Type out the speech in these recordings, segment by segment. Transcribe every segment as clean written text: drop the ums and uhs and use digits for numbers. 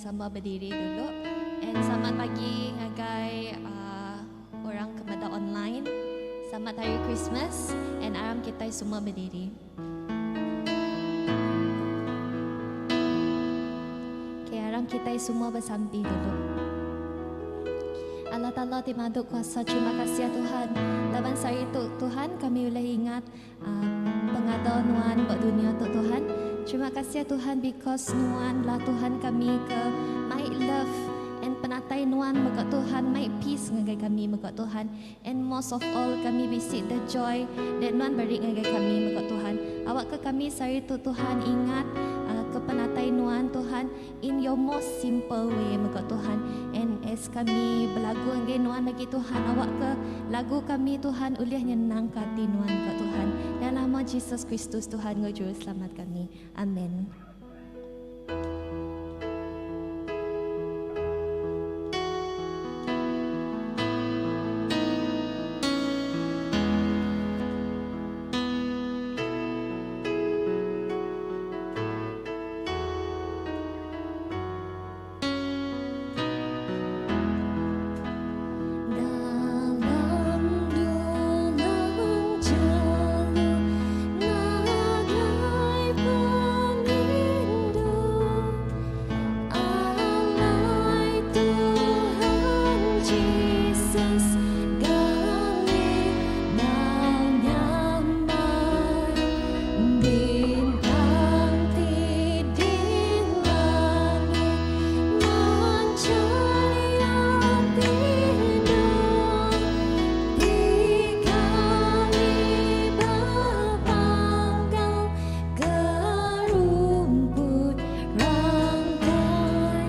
sama bediri dulu. And selamat pagi ngagai uh, orang ke meda online. Selamat Hari Christmas and aram kitai semua bediri. Okay, aram kitai semua besampi dulu. Allah Taala ti madu kuasa terima kasih ya Tuhan. Laban sehari tu Tuhan kami ulih ingat uh, pengada nuan ba dunia tu Tuhan. Terima kasih ya Tuhan because nuan lah Tuhan kami ke mai love and penatai nuan mega Tuhan mai peace ngagai kami mega Tuhan. And most of all kami bisi the joy that nuan beri ngagai kami mega Tuhan. Awakka kami sehari tu Tuhan ingat uh, ke penatai nuan Tuhan in your most simple way mega Tuhan. And as kami belagu ngagai nuan lagi Tuhan awakka lagu kami Tuhan ulih nyenangka ati nuan mega Tuhan. Dalam nama Jesus Kristus Tuhan enggau Juruselamat kami. Amen. Dalam dulang jelu nadai pengindu Alai Tuhan Jesus gali nau nyamai Bintang ti di langit manchar iya tinduk Ti kami bepangkang ke rumput rangkai.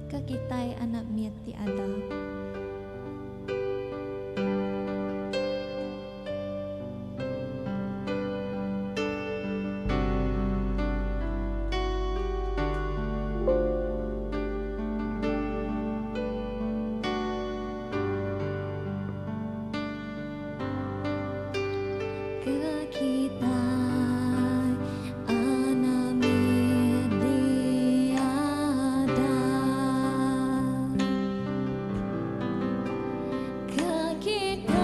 Ke Kitai Anak Mit Ti Ada. Ke kitai anak mit diada. Ke kitai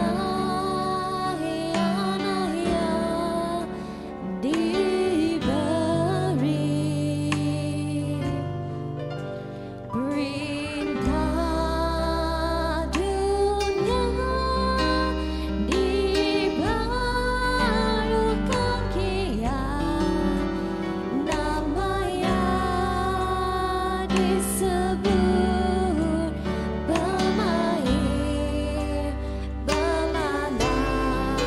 anak iya diberi. Perintah dunya di baruh kaki Iya, nama Iya disebut Pemaik, Pemanah,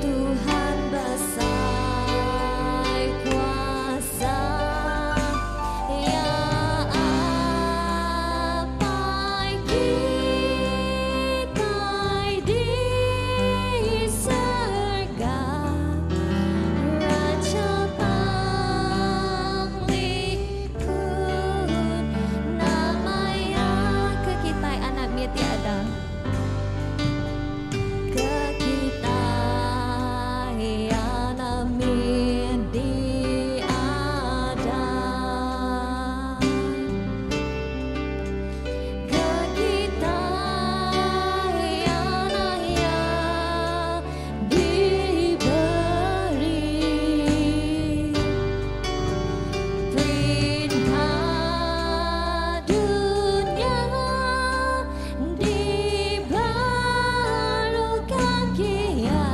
Tuhan Besai Kuasa. Iya Apai kitai di serega, Raja Panglikun, nama Iya ke kitai anak mit ti ada. Ke kitai anak mit di ada. Ke kitai anak iya diberi. Perintah dunya di baruh kaki Iya,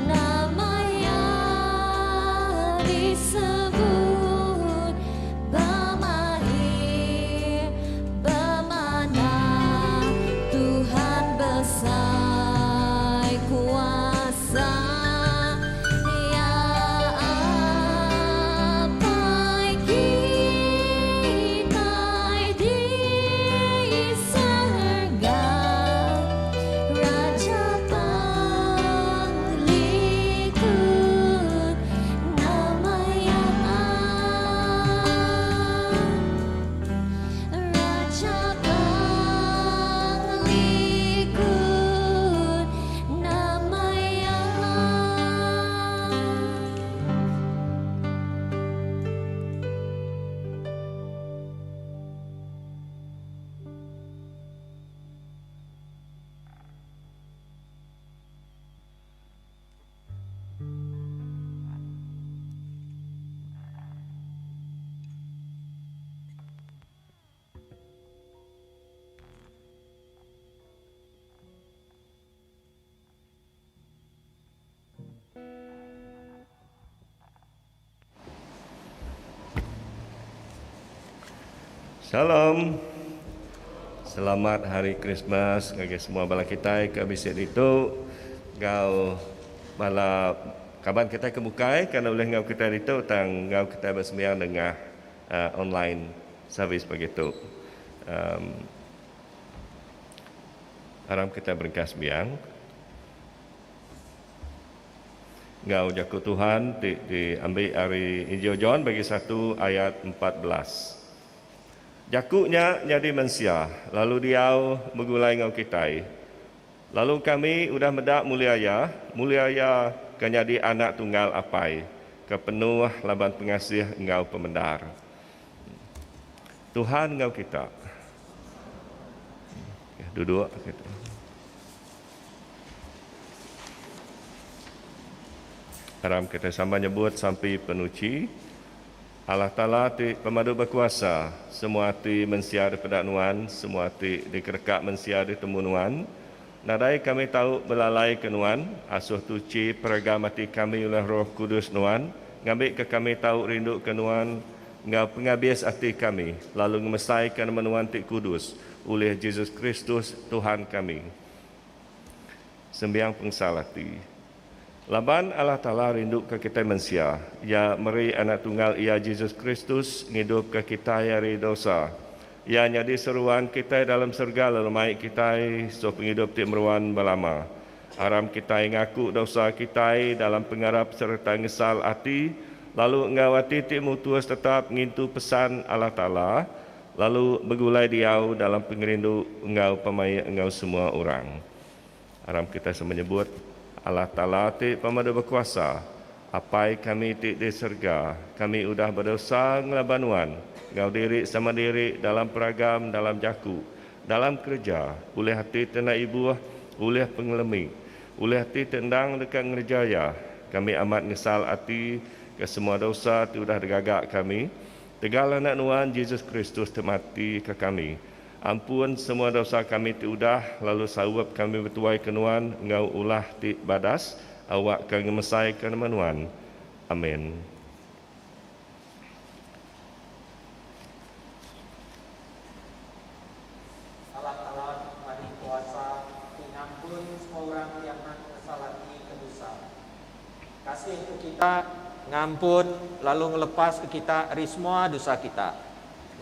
nama Iya disebut Pemaik, Pemanah, Tuhan Besai Kuasa. Iya Apai kitai di serega, Raja Panglikun, nama Iya. Raja Panglikun, nama Iya. Shalom. Selamat Hari Krismas ngagai semua bala kitai ke bisi ditu enggau bala kaban kitai ke bukai ke enda ulih enggau kitai ditu tang enggau kitai besembiang nengah online service pagi tu. Um Aram kitai berengkah sembiang. Enggau jaku Tuhan ti diambi ari Injil John bagi satu ayat 14. Jaku nya nyadi mensia lalu diau begulai enggau kitai. Lalu kami udah meda mulia iya, mulia iya ke nyadi Anak Tunggal Apai, ke penuh laban pengasih enggau pemendar. Tuhan enggau kita. Duduk kita. Aram kitai sama nyebut sampi penuchi. Allah Taala ti pemadu bekuasa, semua ti mensia dipeda Nuan, semua ti dikereka mensia ditemu Nuan. Nadai kami tau belalaika Nuan, asuh tuchi peragam ati kami ulih Roh Kudus Nuan, ngambika kami tau rinduka Nuan enggau pengabis ati kami, lalu ngemesaika nama Nuan ti kudus, ulih Jesus Kristus Tuhan kami. Sembiang pengesal ati. Laban Allah Taala rinduka kitai mensia, Iya meri Anak Tunggal Iya Jesus Kristus ngidupka kitai ari dosa. Iya nyadi seruan kitai dalam serega lalu mai kitai suh pengidup ti meruan belama. Aram kitai ngaku dosa kitai dalam pengarap sereta ngesal ati, lalu enggau ati ti mutus tetap ngintu pesan Allah Taala, lalu begulai diau dalam pengerindu enggau pemaik enggau semua orang. Aram kitai sama nyebut, Allah Taala ti pemadu bekuasa, Apai kami ti di serega, kami udah bedosa ngelaban Nuan, enggau diri sama diri dalam peragam, dalam jaku, dalam kereja, ulih ati ti enda ibuh, ulih pengelemi, ulih ati ti endang deka ngereja iya. Kami amat ngesal ati ke semua dosa ti udah digaga kami, tegal Anak Nuan, Jesus Kristus ti mati ke kami. Ampun semua dosa kami ti udah, lalu saup kami betuai ke Nuan enggau ulah ti badas, awakka ngemesaika nama Nuan. Amin. Allah Taala ti pemadu kuasa, ti ngampun semua orang ti amat ngesal ati ke dosa. Kasih ke kita, ngampun lalu ngelepaska kita ari semua dosa kita.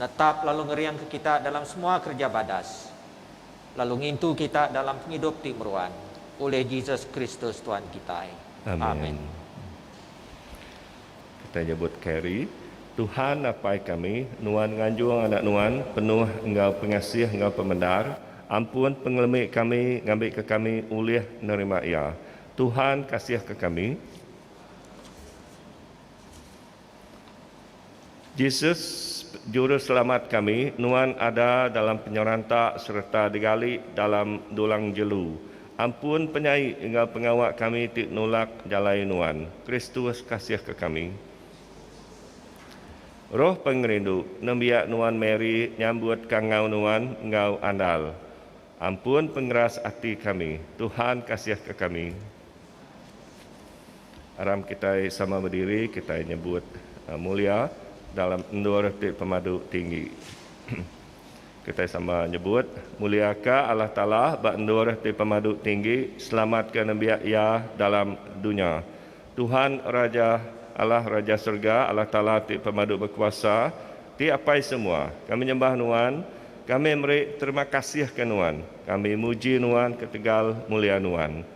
Netap lalu ngeringka kita dalam semua kereja badas, lalu ngintu kita dalam pengidup ti meruan, ulih Jesus Kristus Tuan kitai. Amin. Amin. Kitai nyebut Carrie, Tuhan Apai kami, Nuan nganjung Anak Nuan penuh enggau pengasih enggau pemendar, ampun pengelemi kami ngambika kami ulih nerima Iya. Tuhan kasihka kami. Jesus, Juruselamat kami, Nuan ada dalam penyeranta sereta digali dalam dulang jelu. Ampun penyai enggau pengawa kami ti nulak jalai Nuan. Kristus, kasihka kami. Roh pengerindu, nembiak Nuan Mary nyambut kangau Nuan enggau andal. Ampun pengeras ati kami. Tuhan, kasihka kami. Aram kitai sama bediri kitai nyebut mulia dalam endur ti pemadu tinggi. Kitai sama nyebut, Muliaka Allah Taala ba endur ti pemadu tinggi, selamatka nembiak Iya dalam dunya. Tuhan Raja Allah Raja Serega, Allah Taala ti pemadu bekuasa, ti Apai semua, kami nyembah Nuan, kami meri terima kasih ke Nuan, kami muji Nuan ketegal mulia Nuan.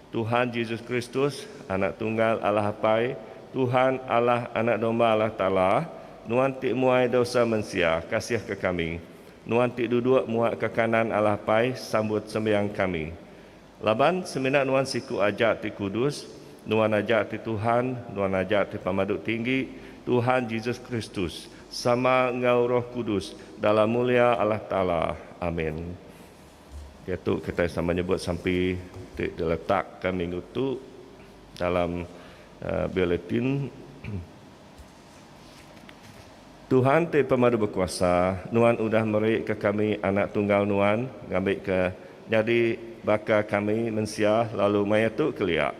Tuhan Jesus Kristus, Anak Tunggal Allah Apai, Tuhan Allah Anak Domba Allah Taala, Nuan ti muai dosa mensia, kasihka kami. Nuan ti duduk muak ke kanan Allah Apai, sambut sembiang kami. Laban semina Nuan siku aja ti kudus, Nuan aja ti Tuhan, Nuan aja ti Pemadu Tinggi, Tuhan Jesus Kristus, sama enggau Roh Kudus, dalam mulia Allah Taala. Amin. Diatu kitai sama nyebut sampi ti diletakka minggu tu dalam buletin. Tuhan ti Pemadu Bekuasa, Nuan udah meri ke kami Anak Tunggal Nuan ngambika nyadi baka kami mensia lalu maya tu kelia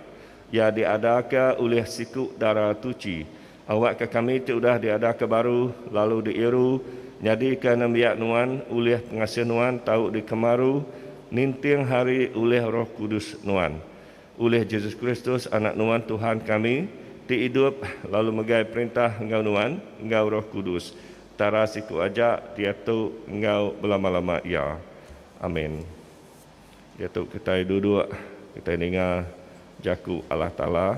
Iya diadaka ulih siku dara tuchi Awakka kami ti udah diadaka baru lalu diiru nyadika nembiak Nuan ulih pengasih Nuan tau dikemaru ninting hari ulih Roh Kudus Nuan. Ulih Jesus Kristus Anak Nuan Tuhan kami, ti idup lalu megai perintah enggau Nuan enggau Roh Kudus, Petara siku aja diatu enggau belama-lama iya. Amin. Diatu kitai duduk kitai ninga jaku Allah Taala.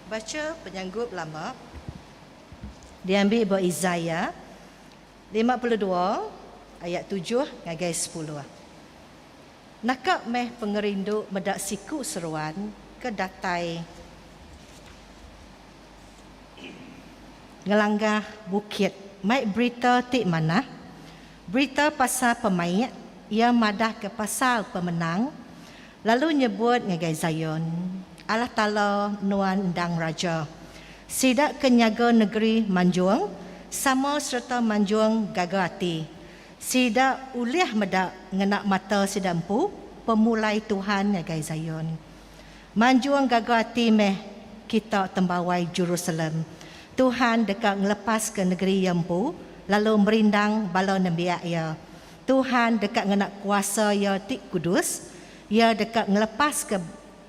Bacha penyanggup lama diambi ba Isaiah 52 ayat tujuh ngagai sepuluh. Naka meh pengerindu meda siku seruan ke datai ngelanggah bukit mai berita ti manah, berita pasal pemaik, iya madahka pasal pemenang, lalu nyebut ngagai Zion, Allah Taala nuan endang Raja. Sida ke nyaga negeri manjung sama sereta manjung gaga ati. Sida ulih meda ngena mata sida empu pemulai Tuhan ngagai Zion. Manjung gaga ati meh kita tembawai Jerusalem. Tuhan deka ngelepaska negeri Iya empu lalu merindang bala nembiak Iya. Tuhan deka ngena kuasa Iya ti kudus. Iya deka ngelepaska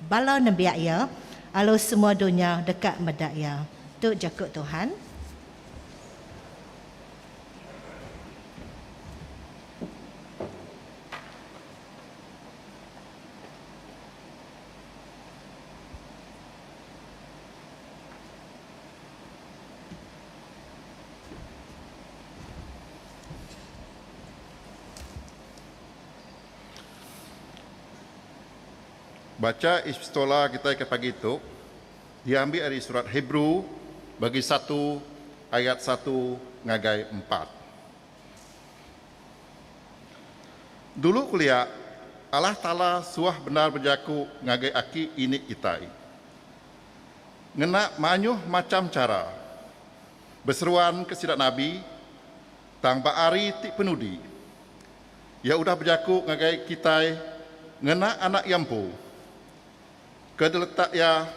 bala nembiak Iya, lalu semua dunya deka meda Iya. Tu jaku Tuhan. Bacha epistola kitai ke pagi tu diambi ari surat Hebrew bagi satu ayat satu ngagai empat. Dulu kelia, Allah Taala suah bendar bejaku ngagai aki ini kitai. Ngena mayuh macham chara, beseruan ke sida nabi, tang ba hari ti penudi, Iya udah bejaku ngagai kitai ngena Anak Iya empu, ke diletak Iya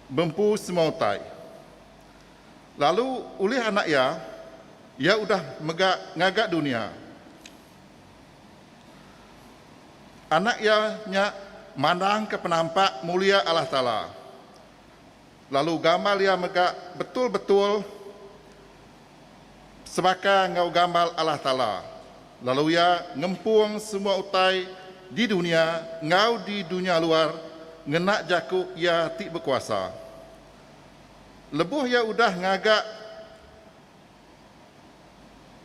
bempu semua utai. Lalu ulih Anak Iya, Iya udah mega ngaga dunya. Anak Iya nya mandangka penampak mulia Allah Taala, lalu gamal Iya mega betul-betul sebaka enggau gamal Allah Taala, lalu Iya ngempung semua utai di dunya enggau di dunya luar ngena jaku Iya ti bekuasa. Lebuh Iya udah ngaga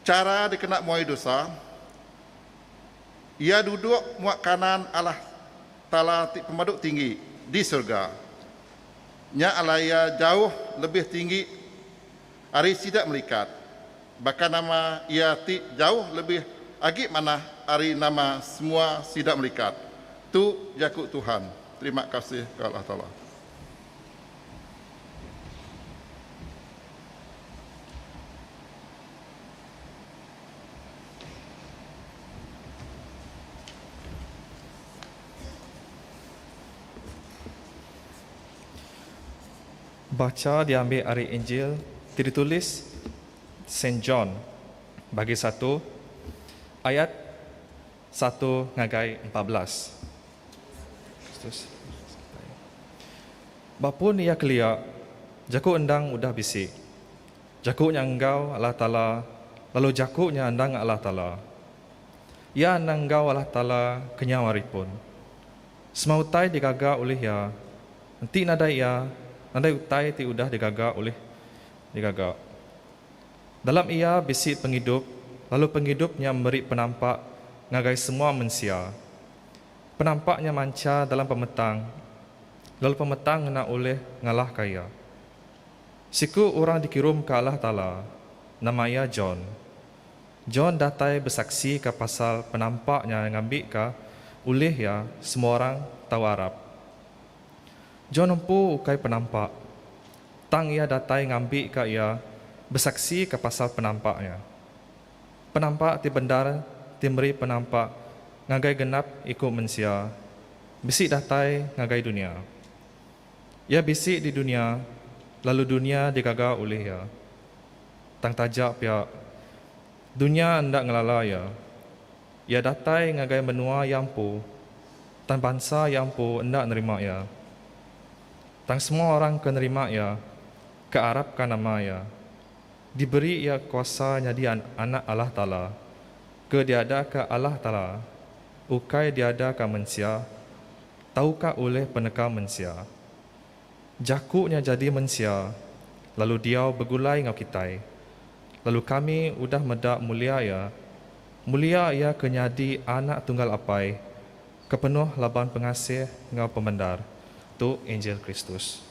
chara dikena muai dosa, Iya duduk muak kanan Allah Taala ti Pemadu Tinggi di serega. Nya alai Iya jauh lebih tinggi ari sida melikat, baka nama Iya ti jauh lebih agi manah ari nama semua sida melikat. Tu jaku Tuhan. Terima kasih ke Allah Taala. Bacha diambi ari Injil ti ditulis Saint John, bagi satu, ayat satu ngagai 14. Kristus. Ba pun iya kelia, Jaku endang udah bisi. Jaku nya enggau Allah Taala, lalu Jaku nya endang Allah Taala. Iya endang enggau Allah Taala kenyau ari pun. Semua utai digaga ulih Iya, Enti nadai iya, nadai utai ti udah digaga ulih digaga. Dalam iya bisi pengidup, lalu pengidup nya meri penampak ngagai semua mensia. Penampak nya mancha dalam pemetang, lalu pemetang ngena ulih ngalahka iya. Siku orang dikirumka Allah Taala, nama iya John. John datai besaksika pasal penampak nya ngambika ulih iya semua orang tau arap. John empu ukai penampak, tang iya datai ngambika iya besaksika pasal penampak nya. Penampak ti bendar ti meri penampak ngagai genap iku mensia bisi datai ngagai dunya. Iya bisi di dunya, lalu dunya digaga ulih iya. Tang taja pia, dunya enda ngelala iya. Iya datai ngagai menua iya empu, tang bansa iya empu enda nerima iya. Tang semua orang ke nerima iya, ke arapka nama iya, diberi iya kuasa nyadi anak Allah Taala, ke diadaka Allah Taala, ukai diadaka mensia, tauka ulih peneka mensia. Jaku nya jadi mensia, lalu diau begulai enggau kitai, lalu kami udah meda mulia iya, Mulia iya ke nyadi Anak Tunggal Apai, ke penuh laban pengasih enggau pemendar. Tu Injil Kristus.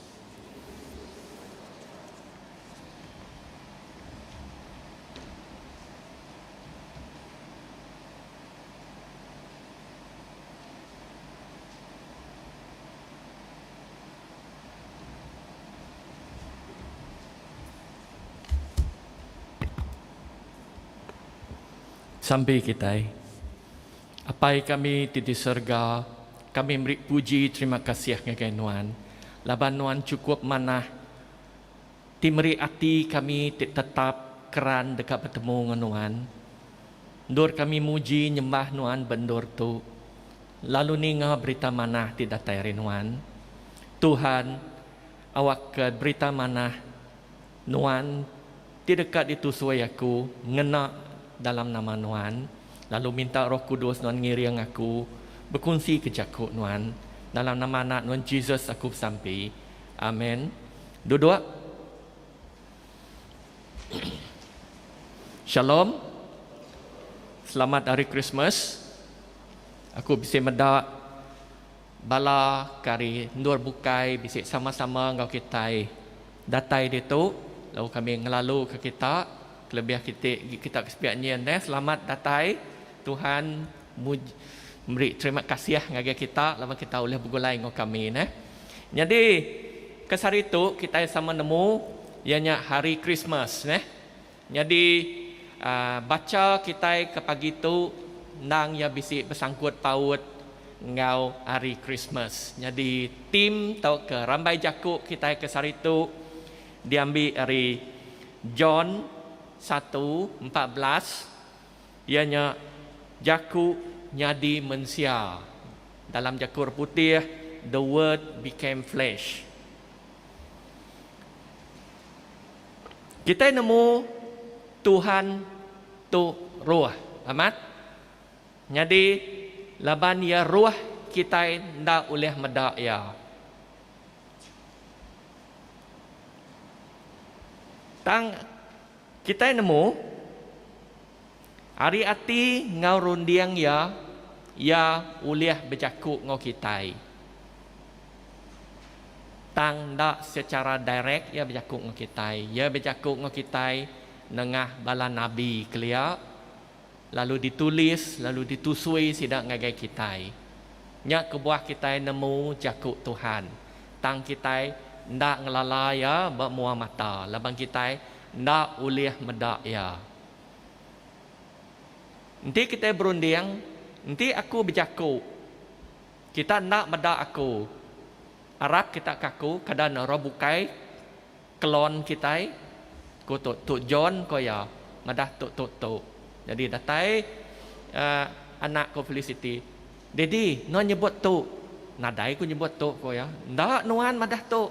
Sampi kitai. Apai kami ti di serega, kami meri puji terima kasih ngagai Nuan laban Nuan chukup manah. ti meri ati kami ti tetap keran deka betemu enggau Nuan. Endur kami muji nyembah Nuan ba endur tu, lalu ninga berita manah ti datai ari Nuan. Tuhan, awakka berita manah Nuan ti deka ditusui aku ngena dalam nama Nuan, lalu minta Roh Kudus Nuan ngiring aku bekunsika jaku Nuan. Dalam nama Anak Nuan Jesus aku besampi. Amen. Duduk. Shalom. Selamat Hari Christmas. Aku bisi meda bala ke ari endur bukai bisi sama-sama enggau kitai datai ditu lalu kami ngelaluka kita kelebih kiti kita ke sepiak nyin neh selamat datai Tuhan meri terima kasih ngagai kita laban kita ulih begulai enggau kami neh. Nyadi ke sehari tu kitai sama nemu iya nya hari Krismas neh. Nyadi aaa bacha kitai ke pagi tu endang iya bisi besangkut paut enggau hari Krismas. Nyadi theme tauka rambai jaku kitai ke sehari tu diambi ari John 1:14 iya nya jaku nyadi mensia. Dalam jaku orang putih, the word became flesh. Kitai nemu Tuhan tu Ruh. Amat? Nyadi, laban Iya Ruh, kitai enda ulih meda Iya. Tang, kitai nemu, ari ati enggau runding Iya, Iya ulih bejaku enggau kitai. Tang enda secara direct iya bejaku enggau kitai. Iya bejaku enggau kitai nengah bala nabi kelia, lalu ditulis lalu ditusui sida ngagai kitai. Nya kebuah kitai nemu jaku Tuhan. Tang kitai enda ngelala iya ba mua mata laban kitai enda ulih meda iya. Enti kitai berunding, enti aku bejaku, Kita enda meda aku. Arap kita ke aku kada ne roh bukai klon kitai, ku tu tu John ko iya madah tu tu tu. Nyadi datai uhh anak ku Felicity, Daddy nuan nyebut tu. Nadai ku nyebut tu ko iya. Enda nuan madah tu.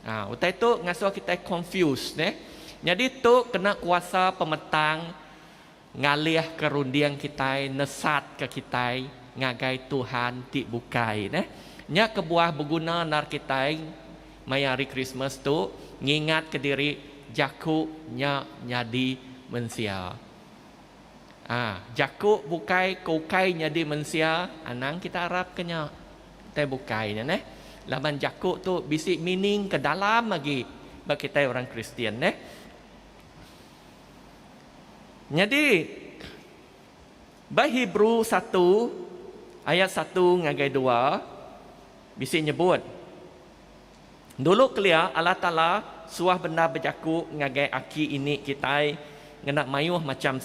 Haa utai tu ngasuh kitai confused neh. Nyadi tu kena kuasa pemetang Ngalihka runding kitai nesatka kitai ngagai Tuhan ti bukai neh. Nya kebuah beguna endar kitai maya hari Krismas tu ngingatka diri jaku nya nyadi mensia. Aa jaku bukai ke ukai nyadi mensia anang kita arapka nya utai bukai nya neh. Laban jaku tu bisi meaning ke dalam agi ba kitai orang Kristian neh. Nyadi, ba Hebrew satu ayat satu ngagai dua bisi nyebut, Dulu kelia Allah Taala suah bendar bejaku ngagai aki ini kitai ngena mayuh macham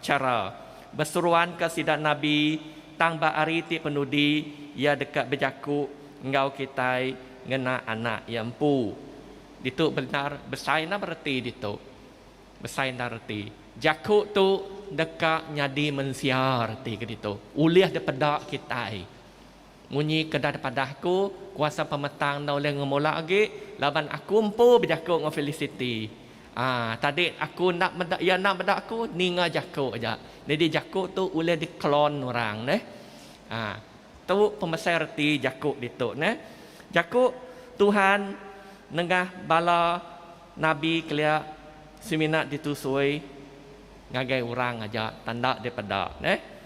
chara, beseruanka sida nabi, tang ba hari ti penudi Iya deka bejaku enggau kitai ngena Anak Iya empu. Ditu bendar besai enda bereti ditu. Besai enda reti. Jaku tu deka nyadi mensia reti ke ditu. Ulih dipeda kitai. Munyi ke dah dipadah aku, kuasa pemetang enda ulih ngemula agi laban aku empu bejaku enggau Felicity. Aa tadi aku enda meda iya enda meda aku ninga jaku aja. Nyadi jaku tu ulih diklon orang neh. Aa tu pemesai reti jaku ditu neh. Jaku Tuhan nengah bala Nabi kelia semina ditusui ngagai orang aja tanda dipeda neh.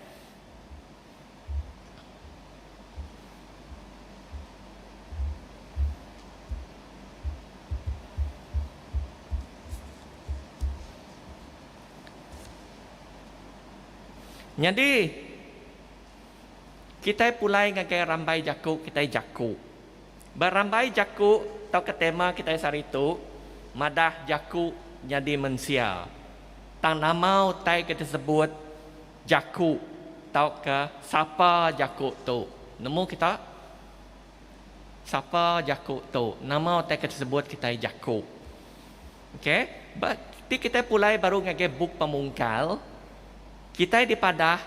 Nyadi kitai pulai ngagai rambai jaku kitai jaku. Ba rambai jaku tauka tema kitai sehari tu, madah jaku nyadi mensia. Tang nama utai ke disebut jaku tauka sapa jaku tu? Nemu kita? Sapa jaku tu? Nama utai ke disebut kitai jaku? Okay, ba ti kitai pulai baru ngagai bup Pemungkal, kitai dipadah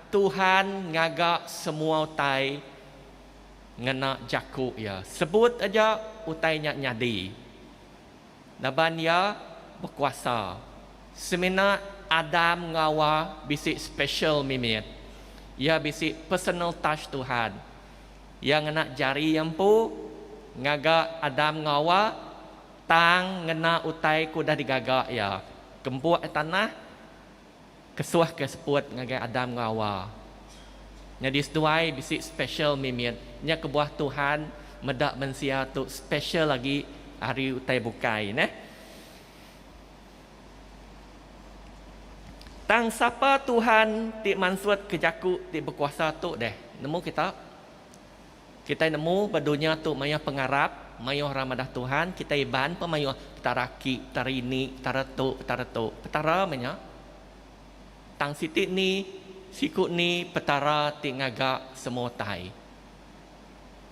Tuhan ngaga semua utai ngena jaku Iya. Sebut aja utai nya nyadi. Laban Iya bekuasa. Semina Adam enggau Hawa bisi special mimit. Iya bisi personal touch Tuhan. Iya ngena jari iya empu ngaga Adam enggau Hawa tang ngena utai ke udah digaga iya. Kempuk tanah kesuh ke seput ngagai Adam enggau Hawa. Nyadi seduai bisi special mimit. Nya kebuah Tuhan meda mensia tu special agi ari utai bukai neh. Tang sapa Tuhan ti mansutka jaku ti bekuasa tu deh? Nemu kita? Kitai nemu ba dunya tu mayuh pengarap, mayuh orang madah Tuhan, kitai Iban pun mayuh Petara aki, Petara ini, Petara tu, Petara tu. Petara meh nya. Tang siti ni, siku ni Petara ti ngaga semua utai.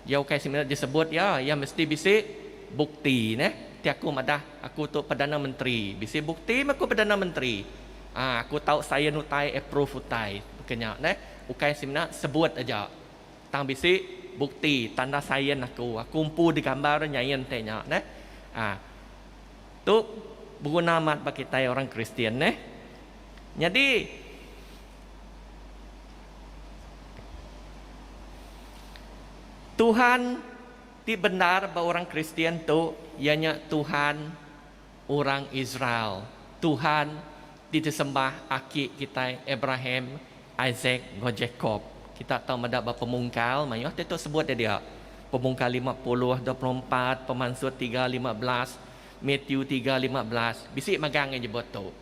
Iya ukai semina disebut iya, iya mesti bisi bukti neh. Ti aku madah aku tu Perdana Menteri, bisi bukti meh aku Perdana Menteri. Aa aku tau sain utai, approve utai baka nya neh. Ukai semina sebut aja. Tang bisi bukti, tanda sain aku. Aku empu digambar nyain ti nya neh. Aa tu beguna amat ba kitai orang Kristian neh. Nyadi. Tuhan ti bendar ba orang Kristian tu iya nya Tuhan orang Israel, Tuhan ti disembah aki kitai Abraham, Isaac enggau Jakob. Kita tau meda ba Pemungkal mayuh ti tu sebut dia dia. Pemungkal 50, 24, Pemansut 3, 15, Matthew 3, 15 bisi magang iya nyebut tu.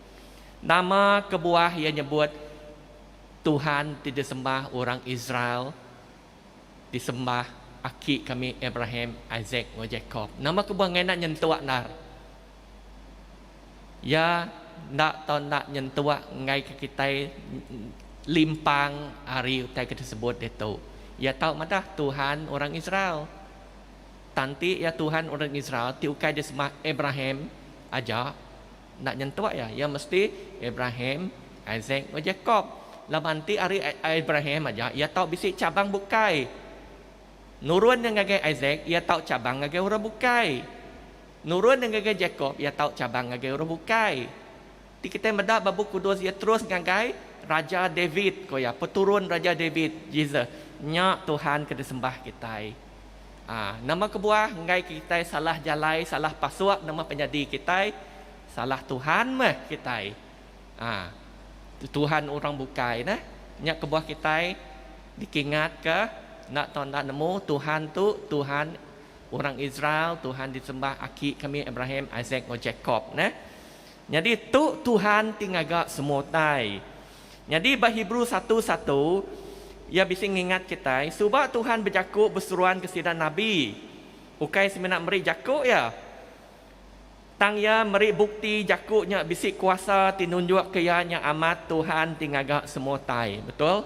Nama kebuah iya nyebut Tuhan ti disembah orang Israel disembah aki kami Abraham, Isaac enggau Jakob? Nama kebuah enggai enda nyentuk endar? Iya enda tau enda nyentuk enggai ke kitai limpang ari utai ke disebut ditu. Iya tau madah Tuhan orang Israel. Tang ti iya Tuhan orang Israel ti ukai disembah Abraham aja. Enda nyentuk iya. Iya mesti Abraham, Isaac enggau Jakob. Laban enti ari Abraham aja, iya tau bisi cabang bukai. Nurun iya ngagai Isaac, iya tau cabang ngagai orang bukai. Nurun iya ngagai Jakob, iya tau cabang ngagai orang bukai. Ti kitai meda ba Bup Kudus, iya terus ngagai Raja David, ko iya, peturun Raja David, Jesus. Nya Tuhan ke disembah kitai. A Nama kebuah enggai kitai salah jalai, salah pasuk nama penyadi kitai? Salah Tuhan meh kitai. A Tuhan orang bukai neh. Nya kebuah kitai dikingatka enda tau enda nemu Tuhan tu Tuhan orang Israel, Tuhan disembah aki kami Abraham, Isaac enggau Jakob neh. Nyadi tu Tuhan ti ngaga semua utai. Nyadi ba Hebrew satu satu, iya bisi ngingat kitai, suba Tuhan bejaku beseruan ke sida nabi, ukai semina meri jaku iya. Tang iya meri bukti jaku nya bisi kuasa ti nunjukka iya nya amat Tuhan ti ngaga semua utai. Betul?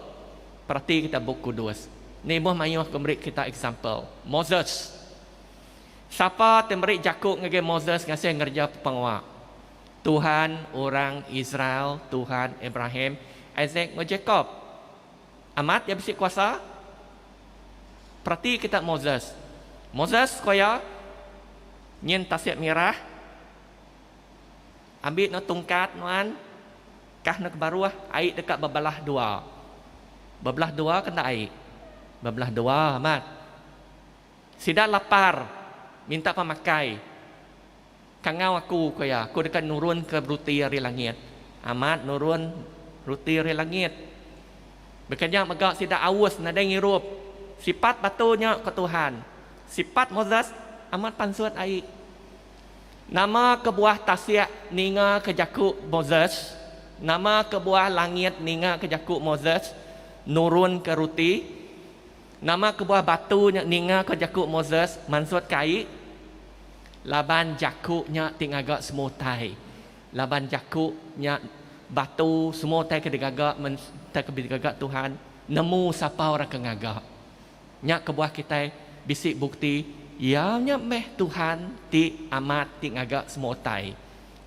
Perati kita Bup Kudus. Ni meh mayuh ke meri kita example. Moses. Sapa ti meri jaku ngagai Moses ngasih ngereja pengawa? Tuhan orang Israel, Tuhan Abraham, Isaac enggau Jakob. Amat iya bisi kuasa? Perati kita Moses. Moses ko iya, nyin Tasik Mirah, ambi ne tungkat nuan, kah ne ke baruh, ai deka bebelah dua. Bebelah dua ke enda ai? Bebelah dua amat. Sida lapar, minta pemakai. Kangau aku, ku iya, aku deka nurunka ruti ari langit. Amat nurun ruti ari langit. Baka nya mega sida aus nadai ngirup. Sipat batu nya, ku Tuhan. Sipat Moses amat pansut ai. Nama kebuah tasik ningaka jaku Moses? Nama kebuah langit ningaka jaku Moses nurunka ruti? Nama kebuah batu nya ningaka jaku Moses mansutka ai? Laban jaku nya ti ngaga semua utai. Laban jaku nya batu semua utai ke digaga men utai ke digaga Tuhan nemu sapa orang ke ngaga. Nya kebuah kitai bisi bukti iya nya meh Tuhan ti amat ti ngaga semua utai.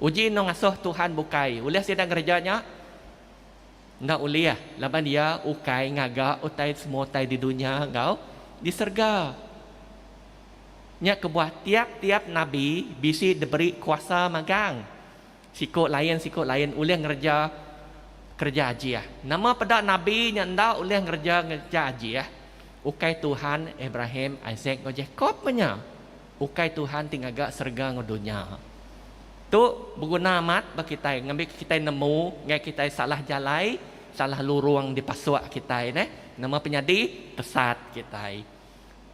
Uji eno ngasuh Tuhan bukai ulih sida ngereja nya? Enda ulih laban iya ukai ngaga utai semua utai di dunya enggau di serega. Nya kebuah tiap-tiap nabi bisi diberi kuasa magang. Siku lain siku lain ulih ngereja kereja ajih. Nama peda nabi nya enda ulih ngereja ngereja ajih? Ukai Tuhan Abraham, Isaac enggau Jakob meh nya. Ukai Tuhan ti ngaga serega enggau dunya. Tu beguna amat ba kitai ngambika kitai nemu enggai kitai salah jalai, salah lurung dipasuk kitai neh. Nama penyadi tesat kitai.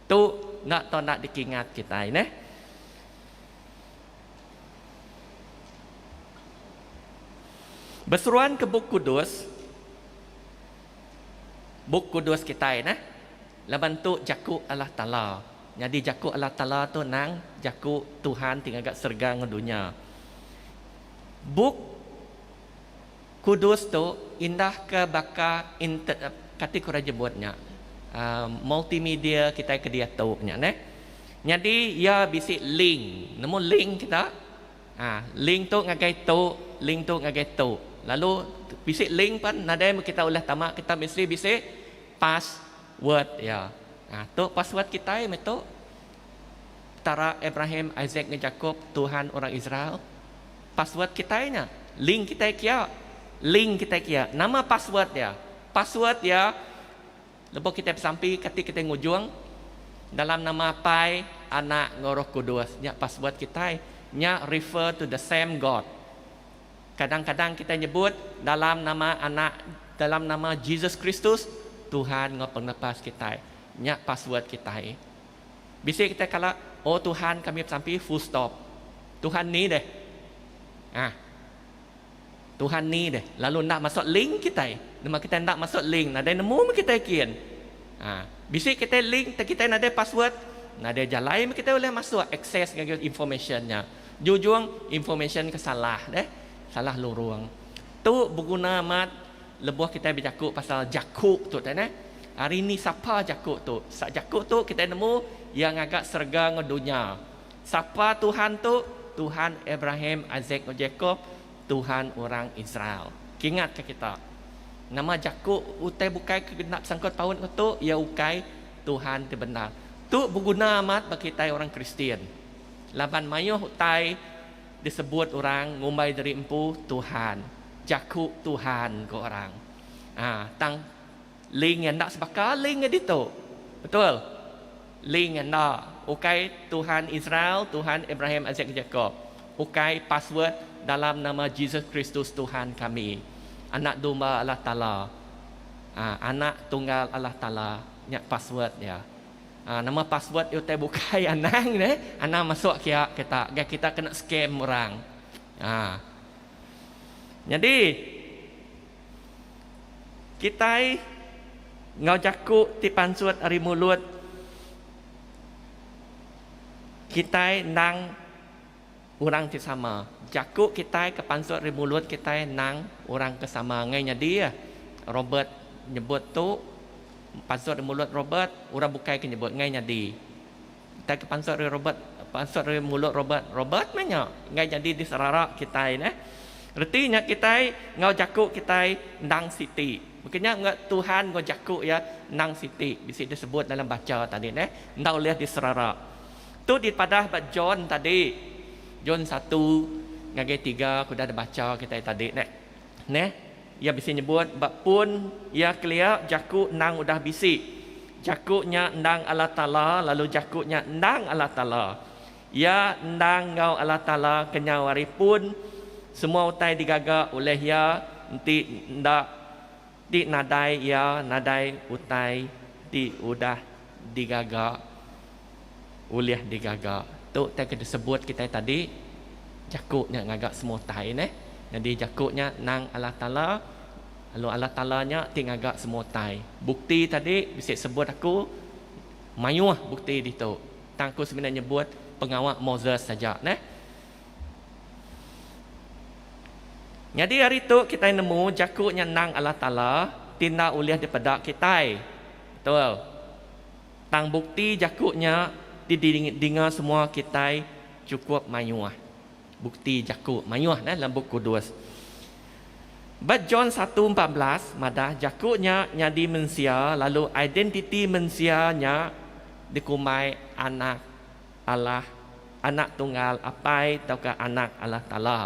Tu enda tau enda dikingat kitai neh. Beseruan ke Bup Kudus, Bup Kudus kitai neh laban tu jaku Allah Taala. Nyadi jaku Allah Taala tu nang jaku Tuhan ti ngaga serega enggau dunya. Bup Kudus tu indah ke baka inter kati ku orang nyebut nya uhh multimedia kitai ke diatu nya neh. Nyadi iya bisi link. Nemu link kita? Ha, link tu ngagai tu, link tu ngagai tu. Lalu bisi link pan nadai meh kita ulih tama kita mesti bisi password iya. Ha, tu password kitai meh tu. Petara Abraham, Isaac enggau Jakob, Tuhan orang Israel. Password kitai nya. Link kitai kia. Link kitai kia. Nama password iya? Password iya Lebuh kitai besampi, kati kitai ngujung dalam nama Apai, Anak enggau Roh Kudus. Nya password kitai. Nya refer to the same God. Kadang-kadang kitai nyebut dalam nama Anak, dalam nama Jesus Kristus, Tuhan enggau Pengelepas kitai. Nya password kitai. Bisi kitai kala, Oh Tuhan kami besampi, full stop. Tuhan ni deh. Ah. Tuhan ni deh lalu enda masuk link kitai. Nama kitai enda masuk link nadai nemu meh kitai kin. Ha bisi kitai link tang kitai nadai password nadai jalai meh kitai ulih masuk access ngagai information nya. Jujung information ke salah deh salah lurung. Tu beguna amat lebuh kitai bejaku pasal jaku tu tadi neh. Hari ni sapa jaku tu? Sa jaku tu kitai nemu iya ngaga serega enggau dunya. Sapa Tuhan tu? Tuhan Abraham, Isaac enggau Jakob, Tuhan orang Israel. Kingatka kita, nama jaku utai bukai ke enda besangkut paut enggau tu, iya ukai Tuhan ti bendar. Tu beguna amat ba kitai orang Kristian, laban mayuh utai disebut orang ngumbai diri empu Tuhan, jaku Tuhan ku orang. Aa tang link iya enda sebaka link iya ditu. Betul? Link enda. Ukai Tuhan Israel, Tuhan Abraham, Isaac, Jacob. Ukai password dalam nama Jesus Kristus Tuhan kami. Anak domba Allah Taala. Aa anak tunggal Allah Taala nya password iya. Aa nama password iya utai bukai anang neh, anang masuk kia kita ga kita kena scam orang. Aa nyadi Kitai enggau jaku ti pansut ari mulut kitai endang orang ti sama. Jaku kitai ke pansut ari mulut kitai endang orang ke sama. Enggai nyadi Robert nyebut tu pansut ari mulut Robert, orang bukai ke nyebut enggai nyadi. Utai ke pansut ari Robert, pansut ari mulut Robert, Robert meh nya. Enggai nyadi diserara kitai neh. Reti nya kitai enggau jaku kitai endang siti. Baka nya enggau Tuhan enggau jaku iya endang siti bisi disebut dalam bacha tadi neh. Enda ulih diserara. Tu dipadah ba John tadi. John satu ngagai tiga ke udah dibacha kitai tadi neh. Neh, iya bisi nyebut ba pun iya kelia jaku endang udah bisi. Jaku nya endang Allah Taala lalu jaku nya endang Allah Taala. Iya endang enggau Allah Taala kenyau ari pun, semua utai digaga ulih Iya, enti enda ti nadai Iya nadai utai ti udah digaga ulih digaga. Tu utai ke disebut kitai tadi, jaku nya ngaga semua utai neh. Nyadi jaku nya endang Allah Taala, lalu Allah Taala nya ti ngaga semua utai. Bukti tadi bisi sebut aku mayuh bukti ditu. Tang aku semina nyebut pengawa Moses aja neh. Nyadi ari tu kitai nemu jaku nya endang Allah Taala ti enda ulih dipeda kitai. Betul. Tang bukti jaku nya ti didinga semua kitai chukup mayuh. Bukti jaku mayuh neh dalam Bup Kudus. Ba John 1:14 madah jaku nya nyadi mensia lalu identiti mensia nya dikumbai Anak Allah, Anak Tunggal Apai tauka Anak Allah Taala.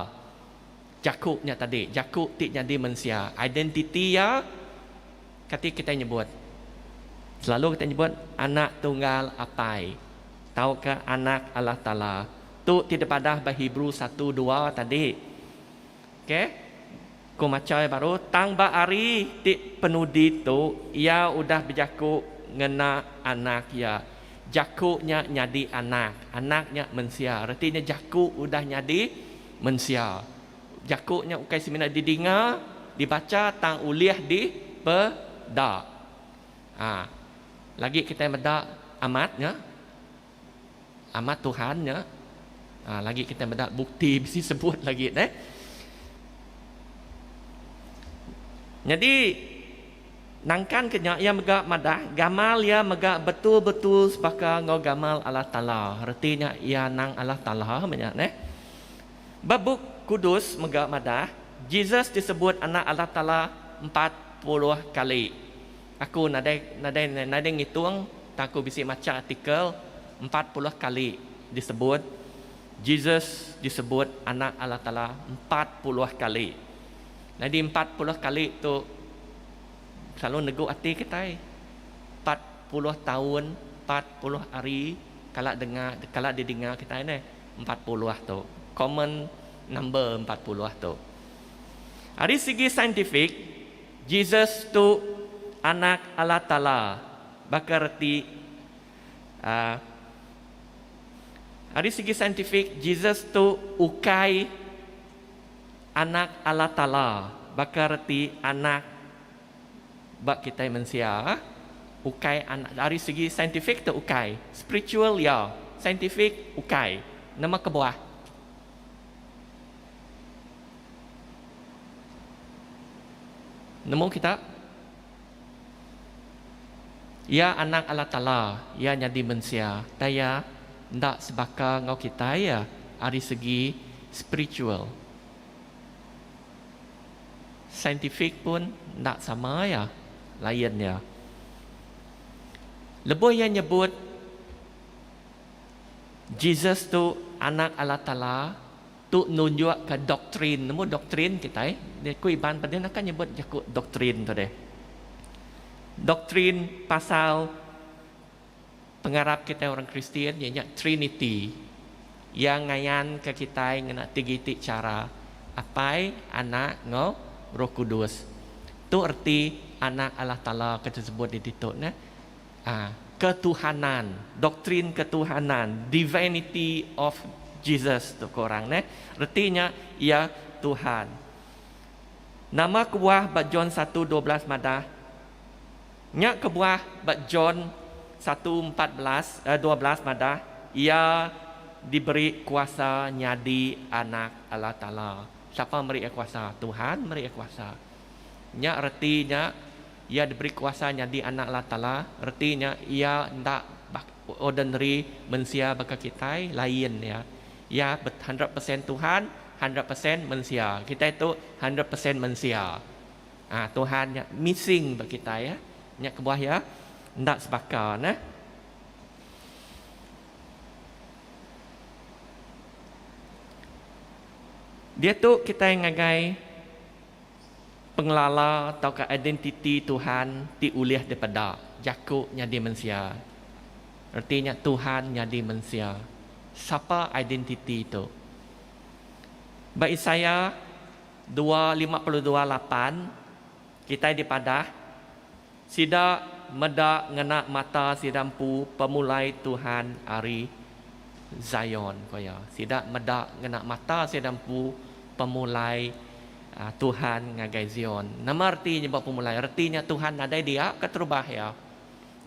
Jaku nya tadi, jaku ti nyadi mensia, identiti iya kati kitai nyebut? Selalu kitai nyebut Anak Tunggal Apai tauka Anak Allah Taala. Tu ti dipadah ba Hebrew 1:2 tadi. Okey. Ku macha iya baru, tang ba hari ti penudi tu, iya udah bejaku ngena Anak iya. Jaku nya nyadi Anak. Anak nya mensia. Reti nya jaku udah nyadi mensia. Jaku nya ukai semina didinga, dibacha tang ulih dipeda. Ha. Lagi kitai meda amat nya. Amat Tuhan nya. Ha, lagi kitai meda bukti bisi sebut lagi neh. Nyadi nangkan ke nya iya mega madah gamal iya mega betul-betul sebaka enggau gamal Allah Taala. Reti nya iya nang Allah Taala meh nya neh. Ba Bup Kudus mega madah Jesus disebut Anak Allah Taala 40 kali. Aku nadai nadai nadai ngitung tang aku bisi macha artikel 40 kali disebut Jesus disebut Anak Allah Taala 40 kali. Nyadi 40 kali tu selalu negu ati kitai. 40 taun, 40 hari kala dengar kala didinga kitai neh 40 tu. Common number 40 tu. Ari segi saintifik, Jesus tu Anak Allah Taala baka reti a Ari segi saintifik, Jesus tu ukai Anak Allah Taala baka reti anak ba kitai mensia. Ukai anak ari segi saintifik tu ukai. Spiritual iya, saintifik ukai. Nama kebuah? Nemu kita? Iya Anak Allah Taala, iya nyadi mensia, tang iya enda sebaka enggau kitai iya ari segi spiritual. Saintifik pun enda sama iya, lain iya. Lebuh iya nyebut Jesus tu Anak Allah Taala, Tu nunjukka doktrin. Nemu doktrin kitai? Ku Iban pedih naka nyebut jaku doktrin tu deh. Doktrin pasal pengarap kitai orang Kristian iya nya Trinity. Iya ngayanka kitai ngena tiga iti chara, Apai, Anak enggau Roh Kudus. Tu reti Anak Allah Taala ke disebut di ditu neh. A Ketuhanan, doktrin ketuhanan, divinity of Jesus tu ko orang neh. Reti nya iya Tuhan. Nama kebuah ba John 1:12 madah nya kebuah ba John 1:14 eh 12 madah iya diberi kuasa nyadi anak Allah Taala. Sapa meri iya kuasa? Tuhan meri iya kuasa. Nya reti nya Iya diberi kuasa nyadi Anak Allah Taala, reti nya iya enda ordinary mensia baka kitai, lain iya. Iya 100% Tuhan, 100% mensia. Kitai tu 100% mensia. Ha, Tuhan nya missing ba kitai ya. Nya kebuah iya enda sebaka neh. Diatu kitai ngagai Pengelala tauka identiti Tuhan ti ulih dipeda, jaku nyadi mensia. Reti nya Tuhan nyadi mensia. Sapa identiti tu? Ba Isaiah 2:52 8, kitai dipadah, Sida meda ngena mata sida empu pemulai Tuhan ari Zion, ku iya. Sida meda ngena mata sida empu pemulai Tuhan ngagai Zion. Nama reti nyebut pemulai? Reti nya Tuhan nadai dia keterubah iya.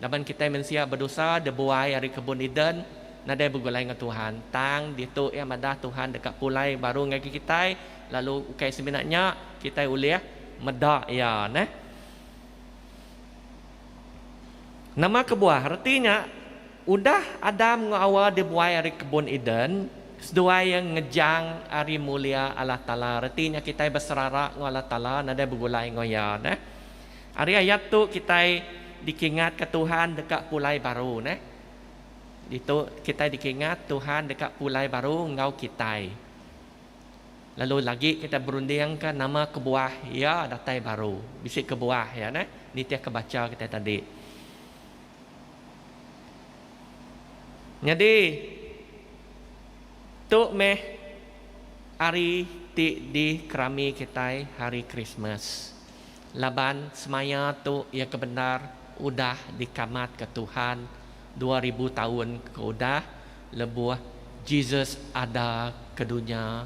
Laban kitai mensia bedosa dibuai ari kebun Eden, nadai begulai enggau Tuhan. Tang ditu iya madah Tuhan deka pulai baru ngagai kitai, lalu ukai semina nya, kitai ulih meda iya neh. Nama kebuah? Reti nya, udah Adam enggau Awa dibuai ari kebun Eden, Seduai iya ngejang ari mulia Allah Taala. Reti nya kitai beserara enggau Allah Taala nadai begulai enggau Iya neh. Ari ayat tu kitai dikingatka Tuhan deka pulai baru neh. Ditu kitai dikingat Tuhan deka pulai baru enggau kitai. Lalu lagi kitai berundingka nama kebuah Iya datai baru. Bisi kebuah Iya neh nitihka bacha kitai tadi. Nyadi, tu meh hari ti dikerami kitai Hari Krismas. Laban semaya tu iya ke bendar udah dikamatka Tuhan 2000 taun ke udah lebuh Jesus ada ke dunya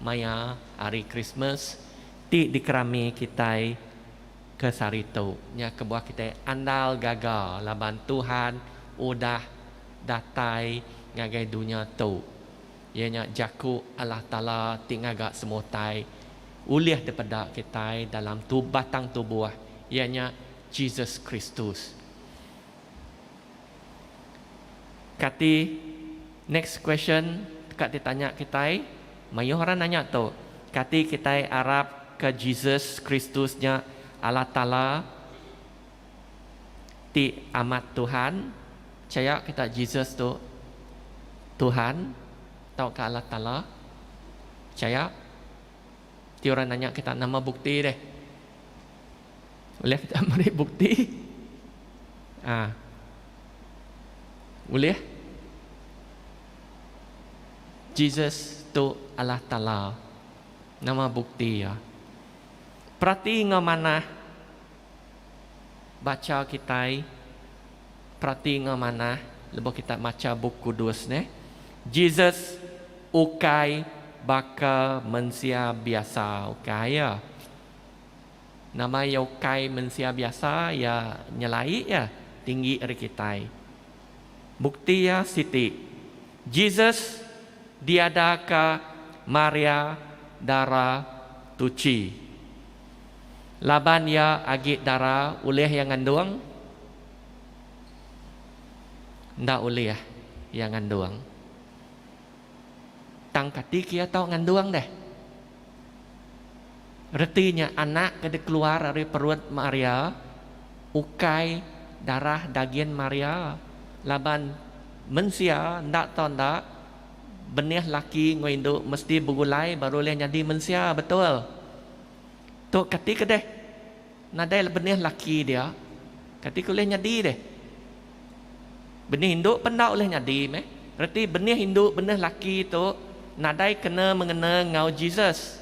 maya Hari Krismas ti dikerami kitai Ke sehari tu, nya kebuah kitai andal gaga laban Tuhan udah datai ngagai dunya tu, iya nya Jaku Allah Taala ti ngaga semua utai ulih dipeda kitai dalam batang tubuh, iya nya Jesus Kristus. Kati next question ka ditanya kitai, mayuh orang nanya tu, kati kitai arap ka Jesus Kristus nya Allah Taala ti amat Tuhan? Pechaya kita Jesus tu Tuhan tauka Allah Taala? Pechaya? Ti orang nanya kita nama bukti deh. Ulih kita meri bukti? Ha. Ulih? Jesus tu Allah Taala. Nama bukti iya? Perati enggau manah bacha kitai. Perati enggau manah lebuh kita macha Bup Kudus neh. Jesus ukai baka mensia biasa, ukai iya. Nama iya ukai mensia biasa, iya nyelai iya tinggi ari kitai. Bukti iya siti, Jesus diadaka Maria dara tuchi. Laban iya agi dara ulih iya ngandung? Enda ulih iya ngandung. Tang kati ke iya tau ngandung deh? Reti nya anak ke dikeluar ari perut Maria ukai darah dagin Maria laban mensia enda tau enda benih laki enggau indu mesti begulai baru ulih nyadi mensia betul. Tu kati ke deh nadai benih laki dia kati ke ulih nyadi deh. Benih indu pen enda ulih nyadi meh. Reti benih indu benih laki tu nadai kena mengena enggau Jesus.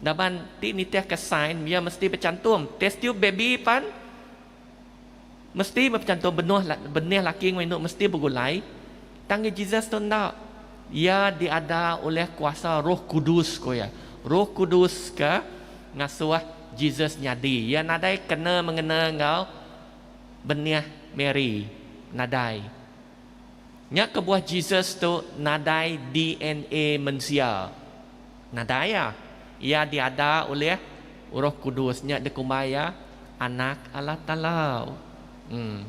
Laban ti nitihka sains iya mesti bechantum. Test tube baby pan mesti bechantum benuh benih laki enggau indu mesti begulai. Tang ngi Jesus tu enda. Iya diada ulih kuasa Roh Kudus ku iya. Roh Kudus ke ngasuh Jesus nyadi. Iya nadai kena mengena enggau benih Mary nadai. Nya kebuah Jesus tu nadai DNA mensia. Nadai iya. Iya diada ulih Roh Kudus. Nya dikumbai iya Anak Allah Taala. Em.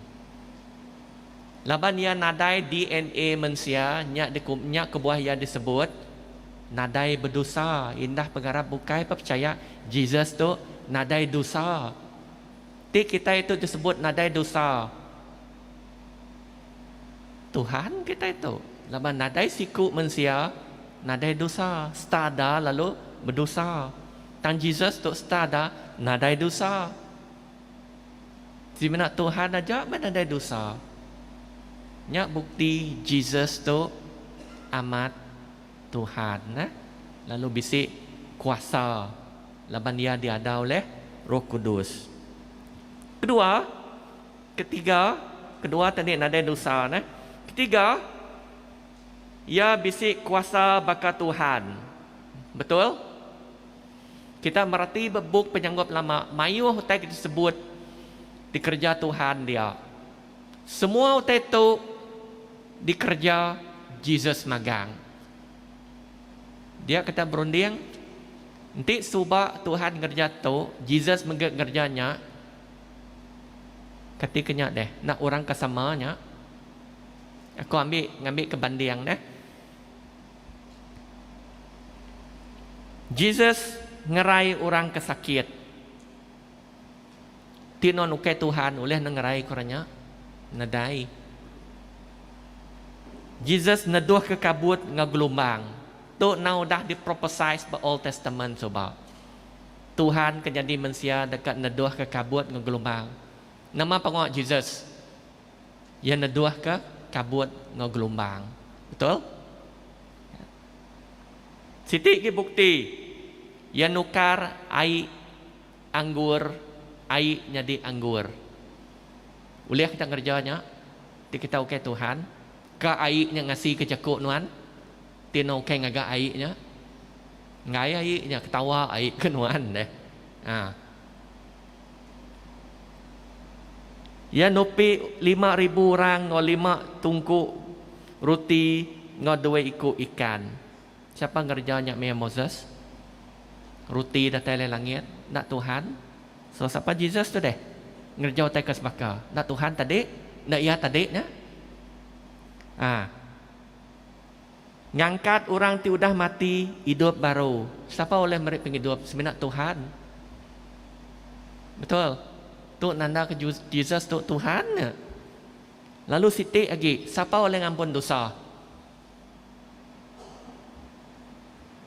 Laban iya nadai DNA mensia, nya dikum nya kebuah iya disebut nadai bedosa. Indah pengarap bukai pun pechaya Jesus tu nadai dosa. Ti kitai tu disebut nadai dosa Tuhan kitai tu laban nadai siku mensia nadai dosa seta ada lalu bedosa. Tang Jesus tu seta ada nadai dosa. Semina Tuhan aja meh nadai dosa. Nya bukti Jesus tu amat Tuhan neh lalu bisi kuasa laban iya diada ulih Roh Kudus. Kedua, ketiga, kedua tadi nadai dosa neh. Ketiga, iya bisi kuasa baka Tuhan. Betul? Kita mereti ba bup Penyanggup Lama mayuh utai ke disebut dikereja Tuhan dia. Semua utai tu dikereja Jesus magang. Dia kata berunding, enti suba Tuhan ngereja tu, Jesus mega ngereja nya, kati ke nya deh, enda orang ke sama nya. Aku ambi ngambi ke banding deh. Jesus ngerai orang ke sakit. Ti nuan ukai Tuhan ulih ne ngerai ke orang nya? Nadai. Jesus neduhka kabut enggau gelumbang. Tu endang udah diprophesize ba Old Testament suba. Tuhan ke nyadi mensia deka neduhka kabut enggau gelumbang. Nama pengawa Jesus? Iya neduhka kabut enggau gelumbang. Betul? Siti agi bukti, iya nukar ai anggur ai nyadi anggur. Ulih kita ngereja nya? Ti kita ukai Tuhan, ka ai nya ngasika jaku nuan? Ti nuan ukai ngaga ai nya? Enggai ai nya ketawa ai ke nuan deh. Ha. Iya nupi 5000 orang enggau lima tungku ruti enggau dua iku ikan. Siapa ngereja nya mih Moses? Ruti datai alai langit, enda Tuhan. So sapa Jesus tu deh ngereja utai ke sebaka? Enda Tuhan tadi? Enda iya tadi nya? Ha. Ngangkat orang ti udah mati idup baru. Sapa ulih meri pengidup semina Tuhan? Betul. Tu nanda ke Jesus tu Tuhan nya. Lalu siti agi, sapa ulih ngampun dosa?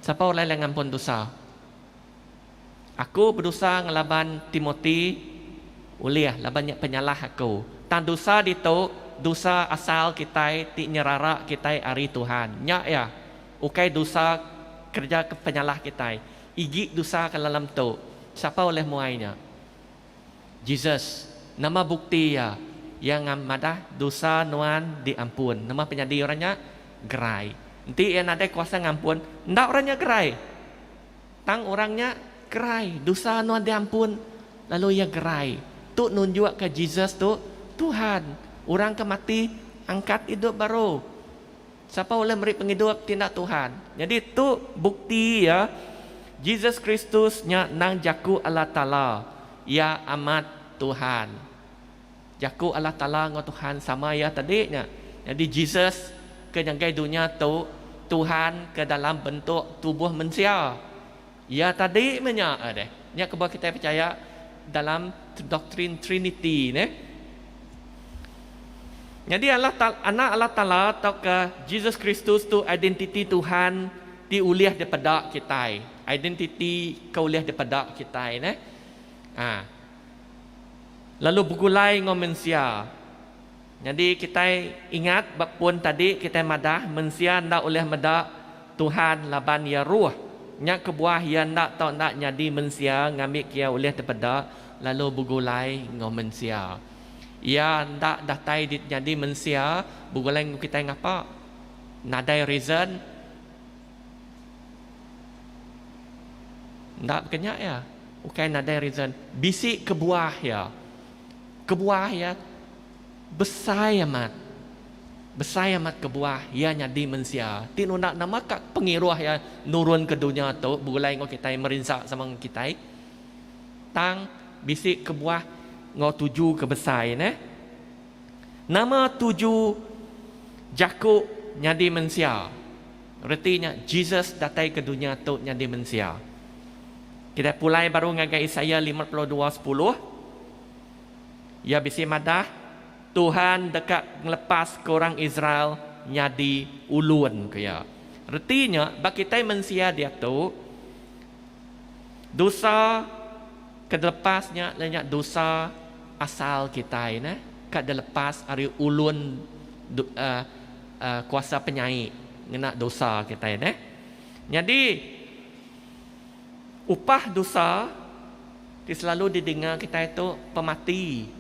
Sapa ulih ngampun dosa? Aku bedosa ngelaban Timoti ulih laban nya penyalah aku. Tang dosa ditu, dosa asal kitai ti nyerara kitai ari Tuhan. Nya iya, ukai dosa kereja ke penyalah kitai. Igi dosa ke dalam tu, sapa ulih muai nya? Jesus. Nama bukti iya? Iya ngam madah dosa nuan diampun. Nama penyadi orang nya? Gerai. Enti iya nadai kuasa ngampun, enda orang nya gerai. Tang orang nya gerai, dosa nuan diampun, lalu iya gerai. Tu nunjukka Jesus tu Tuhan. Orang ke mati angkat idup baru. Sapa ulih meri pengidup ti enda Tuhan? Nyadi tu bukti iya, Jesus Kristus nya endang Jaku Allah Taala. Iya amat Tuhan. Jaku Allah Taala enggau Tuhan sama iya tadi nya. Nyadi Jesus ke nyagai dunya tu Tuhan ke dalam bentuk tubuh mensia. Iya tadi meh nya deh. Nya kebuah kitai pechaya dalam doktrin Trinity neh. Nyadi Allah Anak Allah Taala tauka Jesus Kristus tu identiti Tuhan ti ulih dipeda kitai. Identiti ke ulih dipeda kitai neh. Ha. Lalu begulai enggau mensia. Nyadi kitai ingat ba pun tadi kitai madah mensia enda ulih meda Tuhan laban iya ruh. Nya kebuah iya enda tau enda nyadi mensia ngambika iya ulih tepeda lalu begulai enggau mensia. Iya enda datai nyadi mensia begulai enggau kitai ngapa. Nadai reason. Enda baka nya iya. Ukai nadai reason. Bisi kebuah iya. Kebuah iya besai amat. Besai amat kebuah iya nyadi mensia. Ti nunda nama ka pengiruh iya nurun ke dunya tu begulai enggau kitai merinsa sama enggau kitai. Tang bisi kebuah enggau tuju ke besai neh. Nama tuju jaku nyadi mensia? Reti nya Jesus datai ke dunya tu nyadi mensia. Kitai pulai baru ngagai Isaiah 52 10. Iya bisi madah, Tuhan deka ngelepaska orang Israel nyadi ulun, ku iya. Reti nya, ba kitai mensia diatu, dosa ke dilepas nya iya nya dosa asal kitai neh, ka dilepas ari ulun kuasa penyai ngena dosa kitai neh. Nyadi upah dosa ti selalu didinga kitai tu pemati.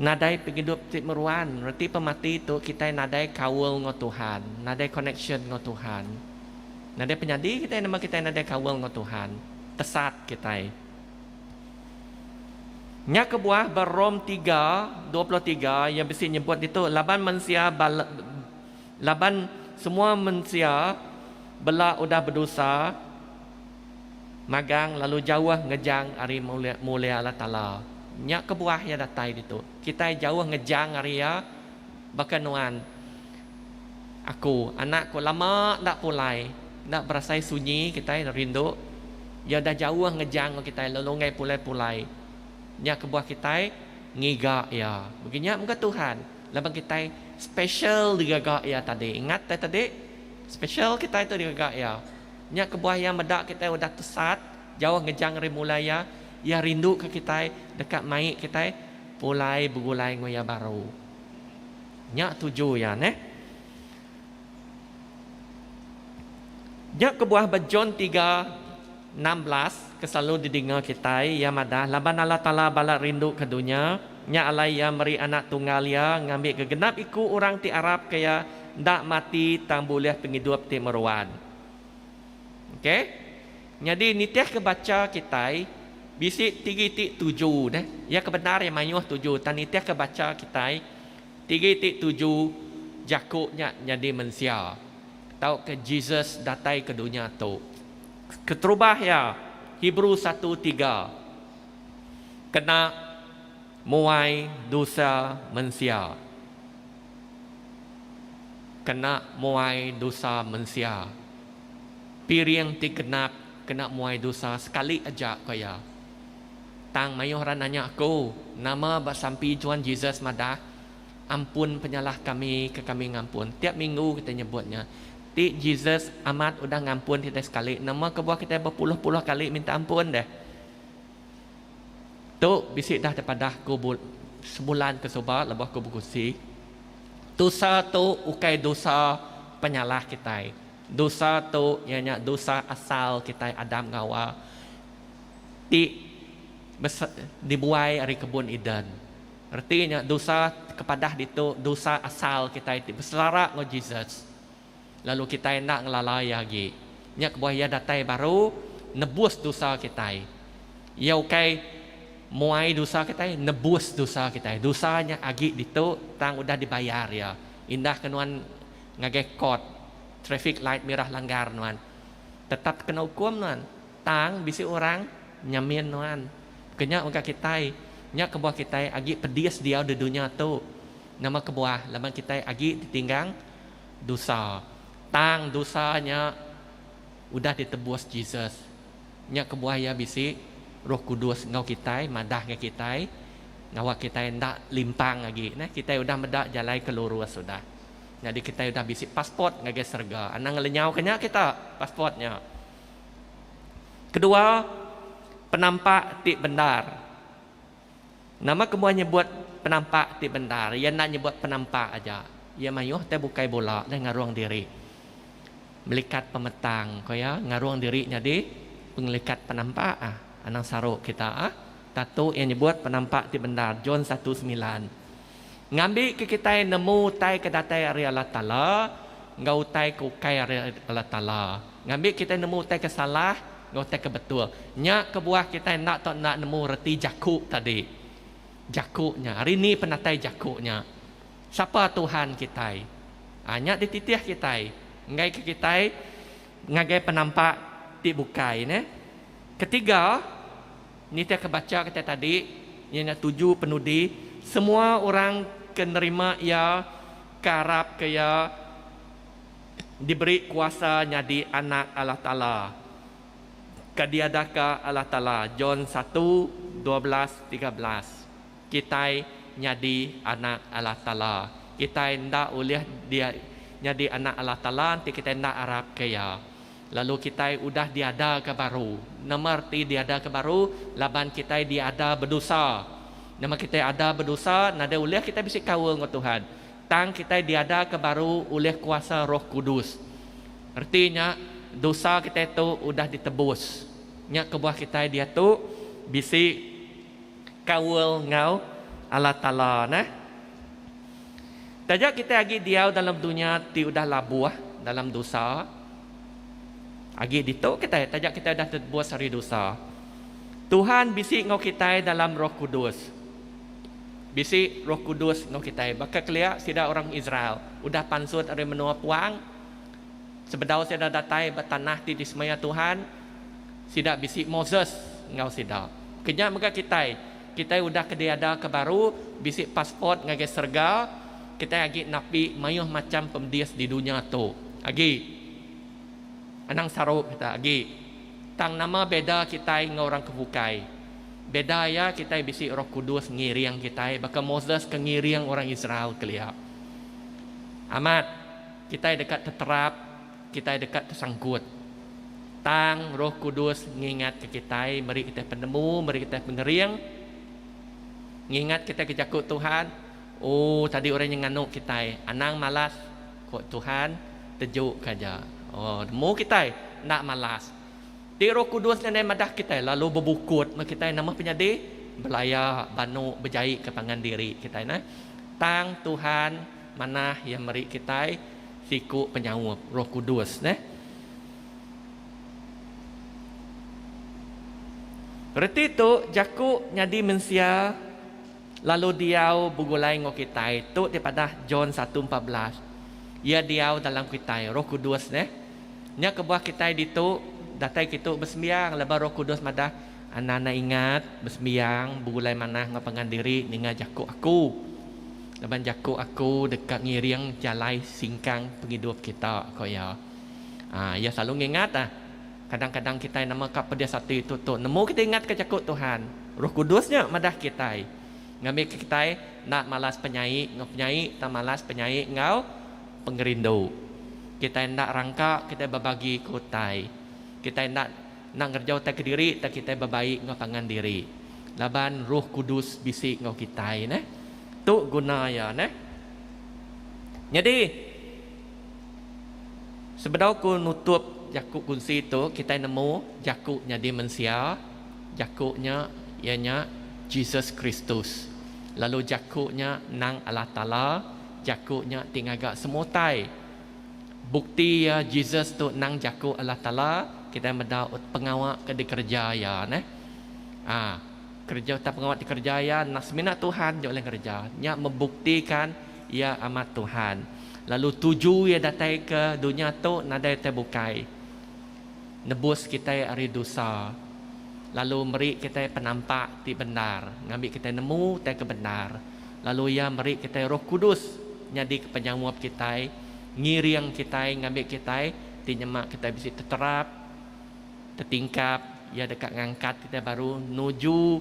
Nadai pengidup ti meruan. Reti pemati tu kitai nadai kaul enggau Tuhan, nadai connection enggau Tuhan. Nadai penyadi kitai nama kitai nadai kaul enggau Tuhan. Tesat kitai. Nya kebuah ba Rom tiga, 23 iya bisi nyebut ditu laban mensia bala laban semua mensia bela udah bedosa magang lalu jauh ngejang ari mulia Allah Taala. Nya kebuah iya datai ditu. Kitai jauh ngejang ari iya baka nuan aku anak ku lama enda pulai. Enda berasai sunyi kitai rindu. Iya udah jauh ngejang enggau kitai lalu enggai pulai-pulai. Nya kebuah kitai ngiga iya. Bagi nya mega Tuhan laban kitai special digaga iya tadi. Ingat tai tadi? Special kitai tu digaga iya. Nya kebuah iya meda kitai udah tesat jauh ngejang ari mula iya, iya rinduka kitai deka mai kitai pulai begulai enggau iya baru. Nya tuju iya neh. Nya kebuah ba John 3:16 ke selalu didinga kitai, iya madah, Laban Allah Taala balat rinduka dunya, nya alai Iya meri Anak Tunggal Iya ngambika genap iku orang ti arapka Iya enda mati tang bulih pengidup ti meruan. Okey. Nyadi nitihka bacha kitai, bisi tiga iti tuju deh. Iya ke bendar iya mayuh tuju tang nitihka bacha kitai, tiga iti tuju jaku nya nyadi mensia tauka Jesus datai ke dunya tu. Keterubah iya, Hebrew 1:3 kena muai dosa mensia. Kena muai dosa mensia. Piring ti genap kena muai dosa sekali aja, ku iya. Tang mayuh orang nanya aku, nama ba sampi Tuan Jesus madah, Ampun penyalah kami ke kami ngampun. Tiap minggu kitai nyebut nya. Ti Jesus amat udah ngampun kitai sekali, nama kebuah kitai bepuluh-puluh kali minta ampun deh? Tu bisi dah dipadah ku sebulan ke suba lebuh ku bekunsi. Dosa tu ukai dosa penyalah kitai. Dosa tu iya nya dosa asal kitai Adam enggau Hawa ti dibuai ari kebun Eden. Reti nya dosa ke padah ditu dosa asal kitai ti beselara enggau Jesus. Lalu kitai enda ngelala Iya agi. Nya kebuah Iya datai baru nebus dosa kitai. Iya ukai muai dosa kitai, nebus dosa kitai. Dosa nya agi ditu tang udah dibayar Iya. Indah ke nuan ngagai court, traffic light mirah langgar nuan. Tetap kena ukum nuan. Tang bisi orang nyamin nuan. Kenya mega kitai. Nya kebuah kitai agi pedis diau di dunya tu. Nama kebuah? Laban kitai agi ditinggang dosa. Tang dosa nya udah ditebus Jesus. Nya kebuah iya bisi Roh Kudus enggau kitai madah ngagai kitai ngawa kitai enda limpang agi neh. Kitai udah meda jalai ke lurus udah. Nyadi kitai udah bisi pasport ngagai serega. Anang ngelenyauka nya kita pasport nya. Kedua, penampak ti bendar. Nama kebuah nyebut penampak ti bendar? Iya enda nyebut penampak aja. Iya mayuh tai bukai bula deh ngarung diri. Melikat pemetang ko iya ngarung diri nyadi pengelikat penampak ah. Anang saru kita ah. Tatu iya nyebut penampak ti bendar John 1:9. Ngambi ke kitai nemu utai ke datai ari Allah Taala enggau utai ke ukai ari Allah Taala. Ngambi kitai nemu utai ke salah enggau utai ke betul. Nya kebuah kitai enda tau enda nemu reti jaku tadi. Jaku nya, ari ni penatai jaku nya? Sapa Tuhan kitai? Aa nya dititih kitai enggai ke kitai ngagai penampak ti bukai neh. Ketiga, nitihka bacha kitai tadi, iya nya tuju penudi semua orang ke nerima iya, ke arapka iya, diberi kuasa nyadi anak Allah Taala, ke diadaka Allah Taala, John 1, 12, 13. Kitai nyadi anak Allah Taala. Kitai enda ulih dia nyadi anak Allah Taala enti kitai enda arapka Iya. Lalu kitai udah diadaka baru. Nama reti diadaka baru? Laban kitai diada bedosa. Nama kitai ada bedosa, nadai ulih kitai bisi kaul enggau Tuhan. Tang kitai diadaka baru ulih kuasa Roh Kudus. Reti nya, dosa kitai tu udah ditebus. Nya kebuah kitai diatu bisi kaul enggau Allah Taala neh. Taja kitai agi diau dalam dunya ti udah labuh dalam dosa, agi ditu kitai taja kitai udah tetebus ari dosa. Tuhan bisi enggau kitai dalam Roh Kudus. Bisi Roh Kudus enggau kitai. Baka kelia sida orang Israel udah pansut ari menua puang, sebedau sida datai ba tanah ti disemaya Tuhan, sida bisi Moses enggau sida. Ke nya mega kitai, kitai udah ke diadaka baru, bisi pasport ngagai serega, kitai agi napi mayuh macham pemedis di dunya tu. Agi. Anang saru kita agi. Tang nama beda kitai enggau orang ke bukai? Beda iya kitai bisi Roh Kudus ngiring kitai baka Moses ke ngiring orang Israel kelia. Amat, kitai deka teterap, kitai deka tesangkut. Tang Roh Kudus ngingatka kitai, meri kitai penemu, meri kitai pengering, ngingat kitai ke jaku Tuhan, Oh, tadi orang nya nganu kitai, anang malas, ku Tuhan, tejuka aja. Oh, nemu kitai enda malas. Ti Roh Kudus nya ndai madah kitai lalu bebukut meh kitai nama penyadi belaya banu bejai ke pangan diri kitai neh. Tang Tuhan manah iya meri kitai siku penyaup Roh Kudus neh. Reti tu jaku nyadi mensia lalu diau begulai enggau kitai tu ti padah John 1:14. Iya diau dalam kitai Roh Kudus neh. Nya kebuah kitai ditu datai kitu besembiang laban Roh Kudus madah, Anak-anak ingat, besembiang begulai manah enggau pangan diri ninga jaku Aku, laban jaku Aku deka ngiring jalai singkang pengidup kita, ku iya. Aa, iya selalu ngingat ah. Kadang-kadang kitai nama ka pedis ati tu tu nemu kitai ingatka jaku Tuhan. Roh Kudus nya madah kitai ngambika kitai enda malas penyai enggau penyai tang malas penyai enggau pengerindu. Kitai enda rangka kitai bebagi ke utai. Kitai enda enda ngereja utai kediri tang kitai bebai enggau pangan diri. Laban Roh Kudus bisi enggau kitai neh. Tu guna iya neh. Nyadi sebedau ku nutup jaku kunsi tu kitai nemu jaku nyadi mensia, jaku nya iya nya Jesus Kristus. Lalu jaku nya endang Allah Taala. Jaku nya ti ngaga semua utai. Bukti iya Jesus tu endang Jaku Allah Taala, kitai meda pengawa ke dikereja iya neh. Aa kereja utai pengawa ti kereja iya endang semina Tuhan je ulih ngereja. Nya membuktikan iya amat Tuhan. Lalu tuju iya datai ke dunya tu nadai utai bukai. Nebus kitai ari dosa lalu meri kitai penampak ti bendar ngambi kitai nemu utai ke bendar. Lalu Iya meri kitai Roh Kudus nyadika penyaup kitai, ngiring kitai ngambi kitai ti nyema kitai bisi teterap, tetingkap, Iya deka ngangkat kitai baru nuju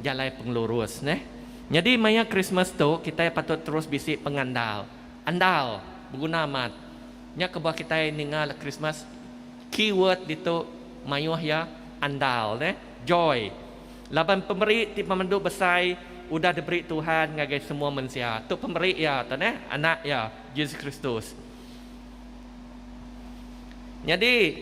jalai pengelurus neh. Nyadi maya Krismas tu kitai patut terus bisi pengandal. Andal beguna amat. Nya kebuah kitai ninga Krismas keyword ditu mayuh iya andal neh, joy. Laban pemeri ti pemendu besai udah diberi Tuhan ngagai semua mensia. Tu pemeri Iya, tu neh, Anak Iya, Jesus Kristus. Nyadi,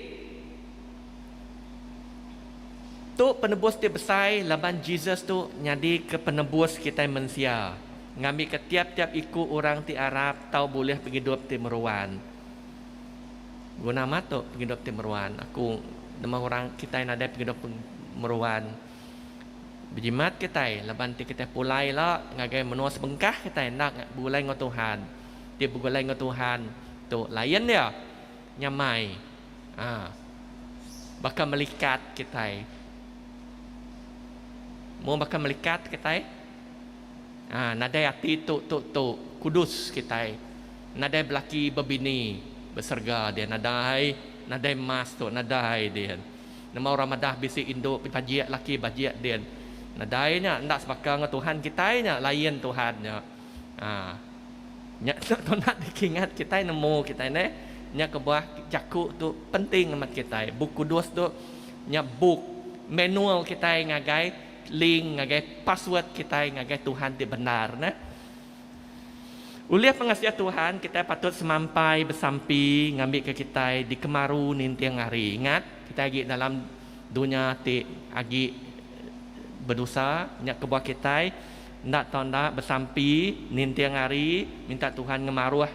tu penebus ti besai laban Jesus tu nyadika penebus kitai mensia, ngambika tiap-tiap iku orang ti arap tau bulih pengidup ti meruan. Guna amat tu pengidup ti meruan. Aku nemu orang kitai nadai pengidup meruan. Bejimat kitai laban ti kitai pulai ila ngagai menua sebengkah kitai enda begulai enggau Tuhan. Ti begulai enggau Tuhan tu lain iya nyamai aaa baka melikat kitai. Mung baka melikat kitai aaa nadai ati tu tu tu kudus kitai. Nadai belaki bebini beserega dia nadai, nadai emas tu nadai din. Nama orang madah bisi indu bajik laki bajik din. Nadai nya enda sebaka enggau Tuhan kitai nya lain Tuhan nya. Aa nya tu enda dikingat kitai nemu kitai neh. Nya kebuah jaku tu penting amat kitai. Bup Kudus tu nya bup manual kitai ngagai link ngagai password kitai ngagai Tuhan ti bendar neh. Ulih pengasih Tuhan, kitai patut semampai besampi ngambika kitai dikemaru ninting hari. Ingat, kitai agi dalam dunya ti agi bedosa, nya kebuah kitai enda tau enda besampi ninting hari minta Tuhan ngemaruh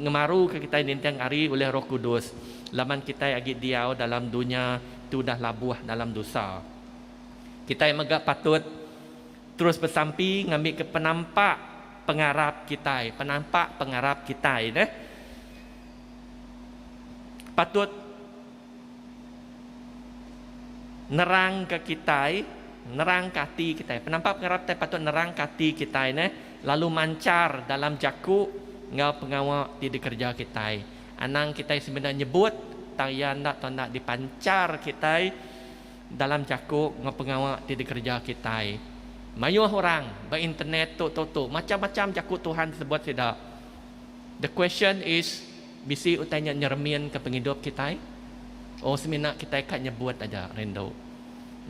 ngemaruka kitai ninting hari ulih Roh Kudus laban kitai agi diau dalam dunya ti udah labuh dalam dosa. Kitai mega patut. Terus besampi ngambika penampak pengarap kitai, penampak pengarap kitai neh patut nerangka kitai, nerangka ati kitai. Penampak pengarap kitai patut nerangka ati kitai neh lalu manchar dalam jaku enggau pengawa ti dikereja kitai. Anang kitai semina nyebut. Tang iya enda tau enda dipanchar kitai dalam jaku enggau pengawa ti dikereja kitai. Mayuh orang ba internet tu tu tu macham-macham jaku Tuhan disebut sida. The question is bisi utai nya nyereminka pengidup kitai? Oh semina kitai ka nyebut aja rindu.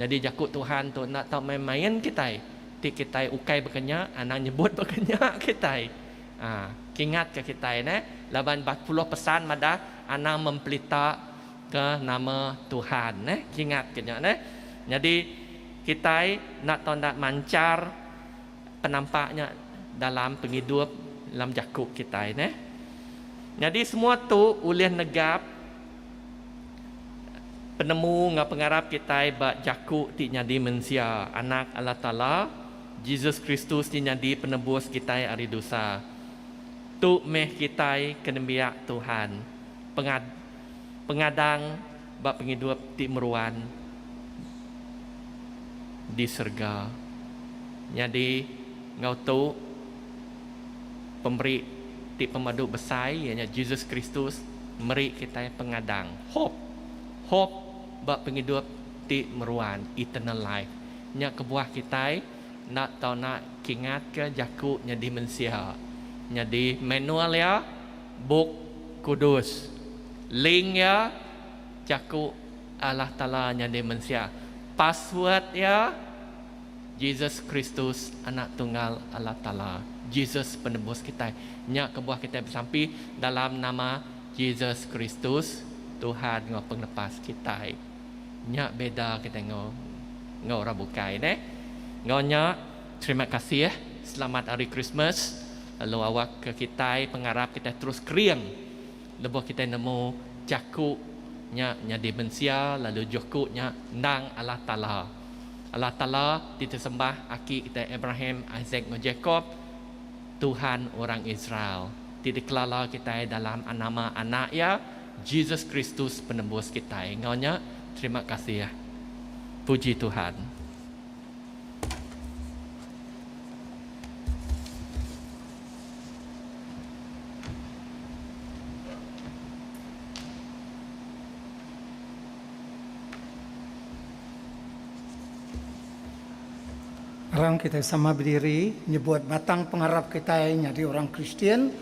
Nyadi jaku Tuhan tu enda tau main-main kitai ti kitai ukai baka nya anang nyebut baka nya kitai. Aa kingatka kitai neh laban ba puluh pesan madah anang mempelita ke nama Tuhan neh kingatka nya neh. Nyadi kitai enda tau enda manchar penampak nya dalam pengidup dalam jaku kitai neh. Nyadi semua tu ulih negap penemu enggau pengarap kitai ba jaku ti nyadi mensia, Anak Allah Taala, Jesus Kristus ti nyadi penebus kitai ari dosa. Tu meh kitai ke nembiak Tuhan, pengad pengadang ba pengidup ti meruan di serega. Nyadi enggau tu, pemeri ti pemadu besai iya nya Jesus Kristus meri kitai pengadang, hope, hope ba pengidup ti meruan, eternal life. Nya kebuah kitai enda tau enda kingatka jaku nyadi mensia. Nyadi manual iya Bup Kudus. Link iya jaku Allah Taala nyadi mensia. Password iya Jesus Kristus Anak Tunggal Allah Taala. Jesus Penebus kitai. Nya kebuah kitai besampi dalam nama Jesus Kristus Tuhan enggau Pengelepas kitai. Nya beda kitai enggau enggau orang bukai neh. Enggau nya terima kasih selamat hari Krismas lalu awak ke kitai pengarap kitai terus kering lebuh kitai nemu jaku nya nyadi mensia lalu jaku nya endang Allah Taala. Allah Taala ti disembah aki kitai Abraham, Isaac enggau Jakob, Tuhan orang Israel, ti dikelala kitai dalam nama Anak Iya, Jesus Kristus Penebus kitai. Enggau nya, terima kasih. Puji Tuhan. Aram kitai sama bediri nyebut batang pengarap kitai nyadi orang Kristian.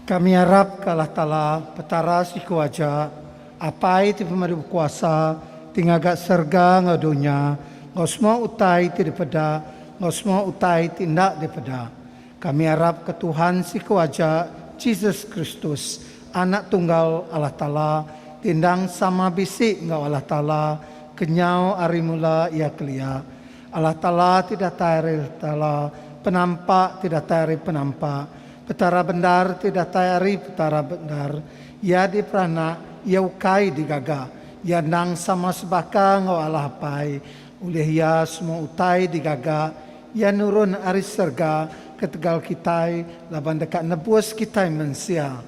Kami arap ke Allah Taala, Petara siku aja, Apai ti pemadu bekuasa, ti ngaga serega enggau dunya, enggau semua utai ti dipeda enggau semua utai ti enda dipeda. Kami arap ke Tuhan siku aja, Jesus Kristus, Anak tunggal Allah Taala, ti endang sama bisi enggau Allah Taala kenyau ari mula Iya kelia. Allah Taala ti datai ari Allah Taala, Penampak ti datai ari Penampak, Petara bendar ti datai ari Petara bendar. Iya diperanak, Iya ukai digaga. Iya endang sama sebaka enggau Allah Apai. Ulih Iya semua utai digaga. Iya nurun ari serega ketegal kitai laban deka nebus kitai mensia.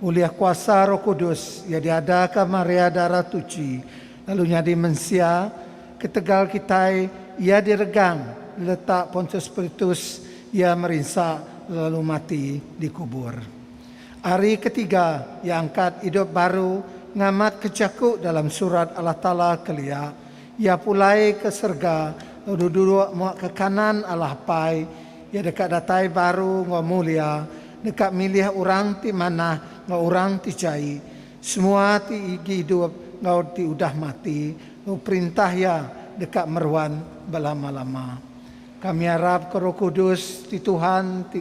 Ulih kuasa Roh Kudus, Iya diadaka Maria Dara Tuchi lalu nyadi mensia. Ketegal kitai, Iya diregang, diletak Pontius Pilatus, Iya merinsa lalu mati dikubur. Ari ketiga, Iya angkat idup baru ngamatka jaku dalam surat Allah Taala kelia. Iya pulai ke serega lalu duduk muak ke kanan Allah Apai. Iya deka datai baru enggau mulia, deka milih orang ti manah enggau orang ti jai, semua ti igi idup enggau ti udah mati, lalu Perintah Iya deka meruan belama-lama. Kami arapka Roh Kudus ti Tuhan ti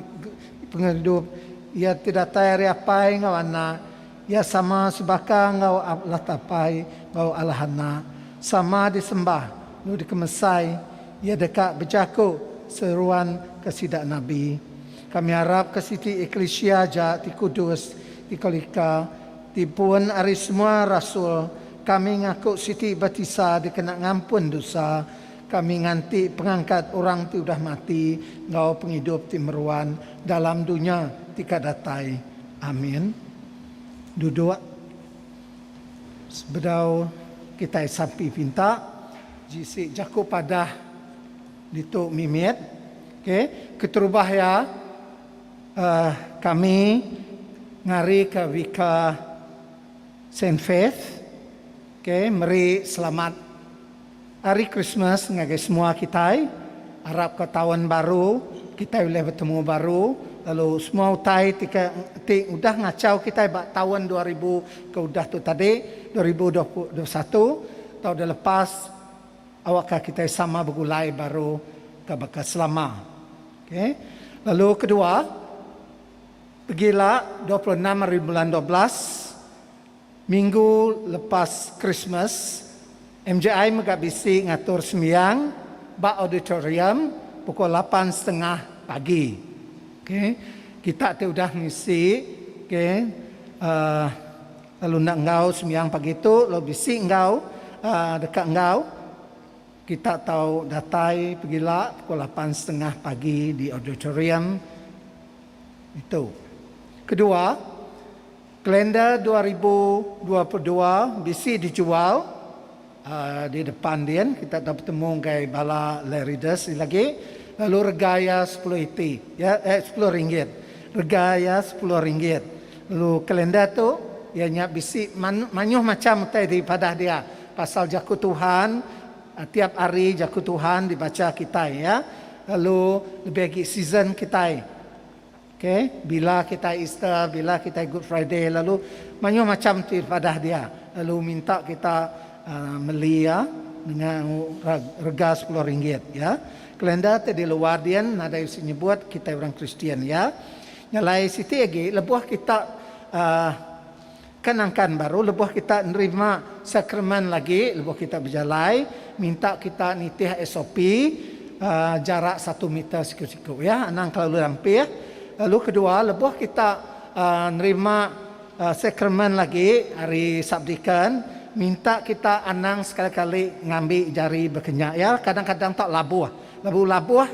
pengidup, Iya ti datai ari Apai enggau Anak, Iya sama sebaka enggau Allah Apai enggau Allah Anak, sama disembah lalu dikemesai, Iya deka bejaku seruan ke sida nabi. Kami arapka siti eklisia aja ti kudus, ti kolika, ti pun ari semua rasul, kami ngaku siti batisa dikena ngampun dosa, kami nganti pengangkat orang ti udah mati enggau pengidup ti meruan dalam dunya ti ka datai. Amin. Duduk. Sebedau kitai sampi pinta, jisi jaku padah ditu mimit. Okey, keterubah iya. Uh, kami ngarika Vika Saint Faith. Okay, meri selamat Hari Christmas ngagai semua kitai. Arap ke taun baru kitai ulih betemu baru lalu semua utai ti ke ti udah ngachau kitai ba taun 2000 ke udah tu tadi 2021 tau udah lepas awakka kitai sama begulai baru ke baka selama. Okay. Lalu kedua, pegila 26 hari bulan 12 minggu lepas Christmas, MJI mega bisi ngatur sembiang ba auditorium pukul 8.30 pagi. Okay. Kita ti udah ngisi okay, lalu nak enggau sembiang pagi tu, lalu bisi enggau deka enggau kita tau datai pegila pukul 8.30 pagi di auditorium itu. Kedua, kalender 2022 bisi dijual di depan din kita tau betemu ngagai bala lay readers lagi lalu rega iya 10 iti ya eh 10 ringgit. Rega iya 10 ringgit. Lalu kalender tu iya nya bisi mayuh macam utai dipadah dia pasal jaku Tuhan tiap hari jaku Tuhan dibaca kitai ya. Lalu lebih agi season kitai. Okay, bila kita Easter, bila kita Good Friday, lalu mayuh macam ti padah dia. Lalu minta kita meli ya dengan rega 10 ringgit ya. Kalender ti di luar dia nadai usi nyebut kita orang Kristian ya. Nyalai siti lagi lebuh kita kenangkan baru lebuh kita nerima sakramen lagi lebuh kita berjalai minta kita nitih SOP jarak 1 meter siku-siku ya anang kelalu rampih. Lalu kedua lebuh kita nerima sakramen lagi hari subdeacon minta kita anang sekali-kali ngambi jari berkenyak ya. Kadang-kadang tak labuh. Labu labuh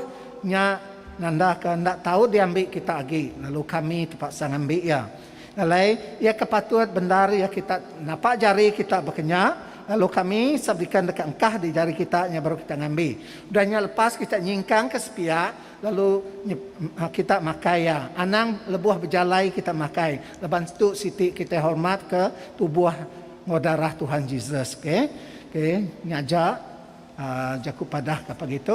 nya nanda ke ndak tahu diambil kita lagi lalu kami terpaksa ngambil ya. Alai ia kepatut bendar ia kita napak jari kita berkenyak lalu kami subdeacon dekat engkah di jari kita nya baru kita ngambil. Udahnya lepas kita nyingkang ke sepiak lalu kita makai ya. Anang lebuh berjalai kita makai. Leban tu siti kita hormat ke tubuh ngau darah Tuhan Jesus. Okey. Okey, ngajak jaku padah ke pagi tu.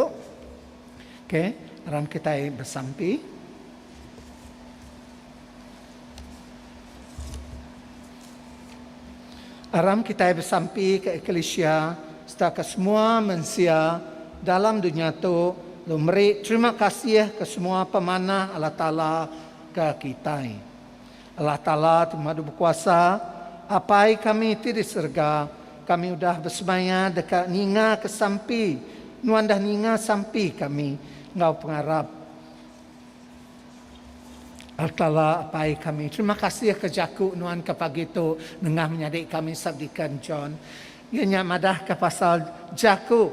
Okey, aram kita bersampi. Aram kita bersampi ke eklesia serta ke semua manusia dalam dunia tu lalu meri terima kasih ke semua pemanah Allah Taala ke kita. Allah Taala tu madu berkuasa, apai kami ti di serega, kami udah bersemaya dekat ninga ke sampi, nuan dah ninga sampi kami ngau pengarap. Allah Taala apai kami. Terima kasih ke jaku nuan ke pagi tu nengah menyadik kami Subdeacon John. Ia nya madah ke pasal jaku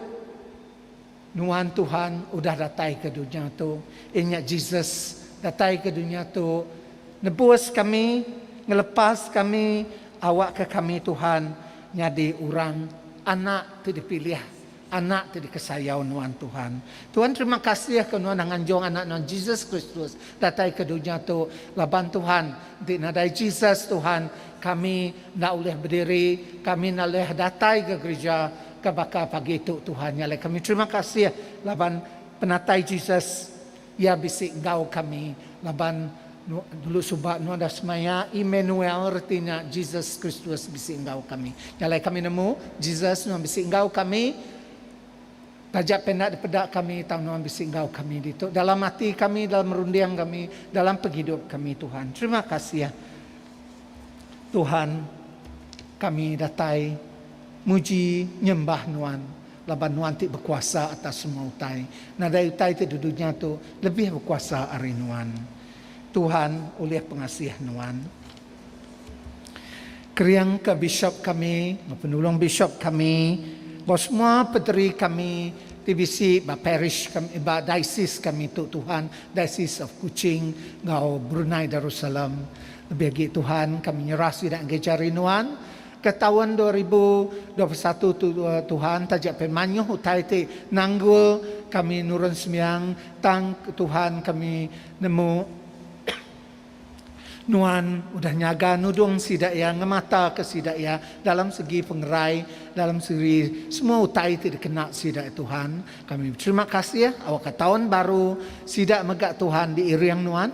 nuan Tuhan udah datai ke dunia tu. Ia nya Jesus datai ke dunia tu nebus kami, ngelepas kami, awak ke kami Tuhan nyadi orang anak ti dipilih anak ti dikesayau nuan Tuhan. Tuhan terima kasih ke nuan nganjung anak nuan Jesus Kristus datai ke dunia tu laban Tuhan di nadai Jesus Tuhan kami nak boleh berdiri, kami nak boleh datai ke gereja ke bakal pagi tu Tuhan. Nyalai kami terima kasih laban penatai Jesus ia bisi ngau kami laban dulu subak nuan dah semaya Emmanuel artinya Jesus Kristus bisi ngau kami. Nyalai kami nemu Jesus nuan bisi ngau kami. Tajak penak dipedak kami tang nuan bisi ngau kami ditu dalam hati kami, dalam rundiang kami, dalam penghidup kami Tuhan. Terima kasih ya. Tuhan kami datai muji nyembah nuan laban nuan ti berkuasa atas semua utai. Nadai utai ti di dunia tu lebih berkuasa ari nuan. Tuhan oleh pengasih nuan. Keriang ke bishop kami, penolong bishop kami, bahawa semua pederi kami TBC ba parish kami, ba diocese kami tu Tuhan, Diocese of Kuching ngau Brunei Darussalam. Lebih lagi Tuhan kami nyerah sidak ngejari nuan ke tahun 2021 tu Tuhan tajak pemanyuh utai ti nanggul kami nurun semiang tang Tuhan kami nemu. Nuan udah nyaga nudung sida iya ngemataka sida iya dalam segi pengerai, dalam segi semua utai ti dikena sida iya Tuhan. Kami beterima kasih awakka taun baru sida mega Tuhan diiring Nuan,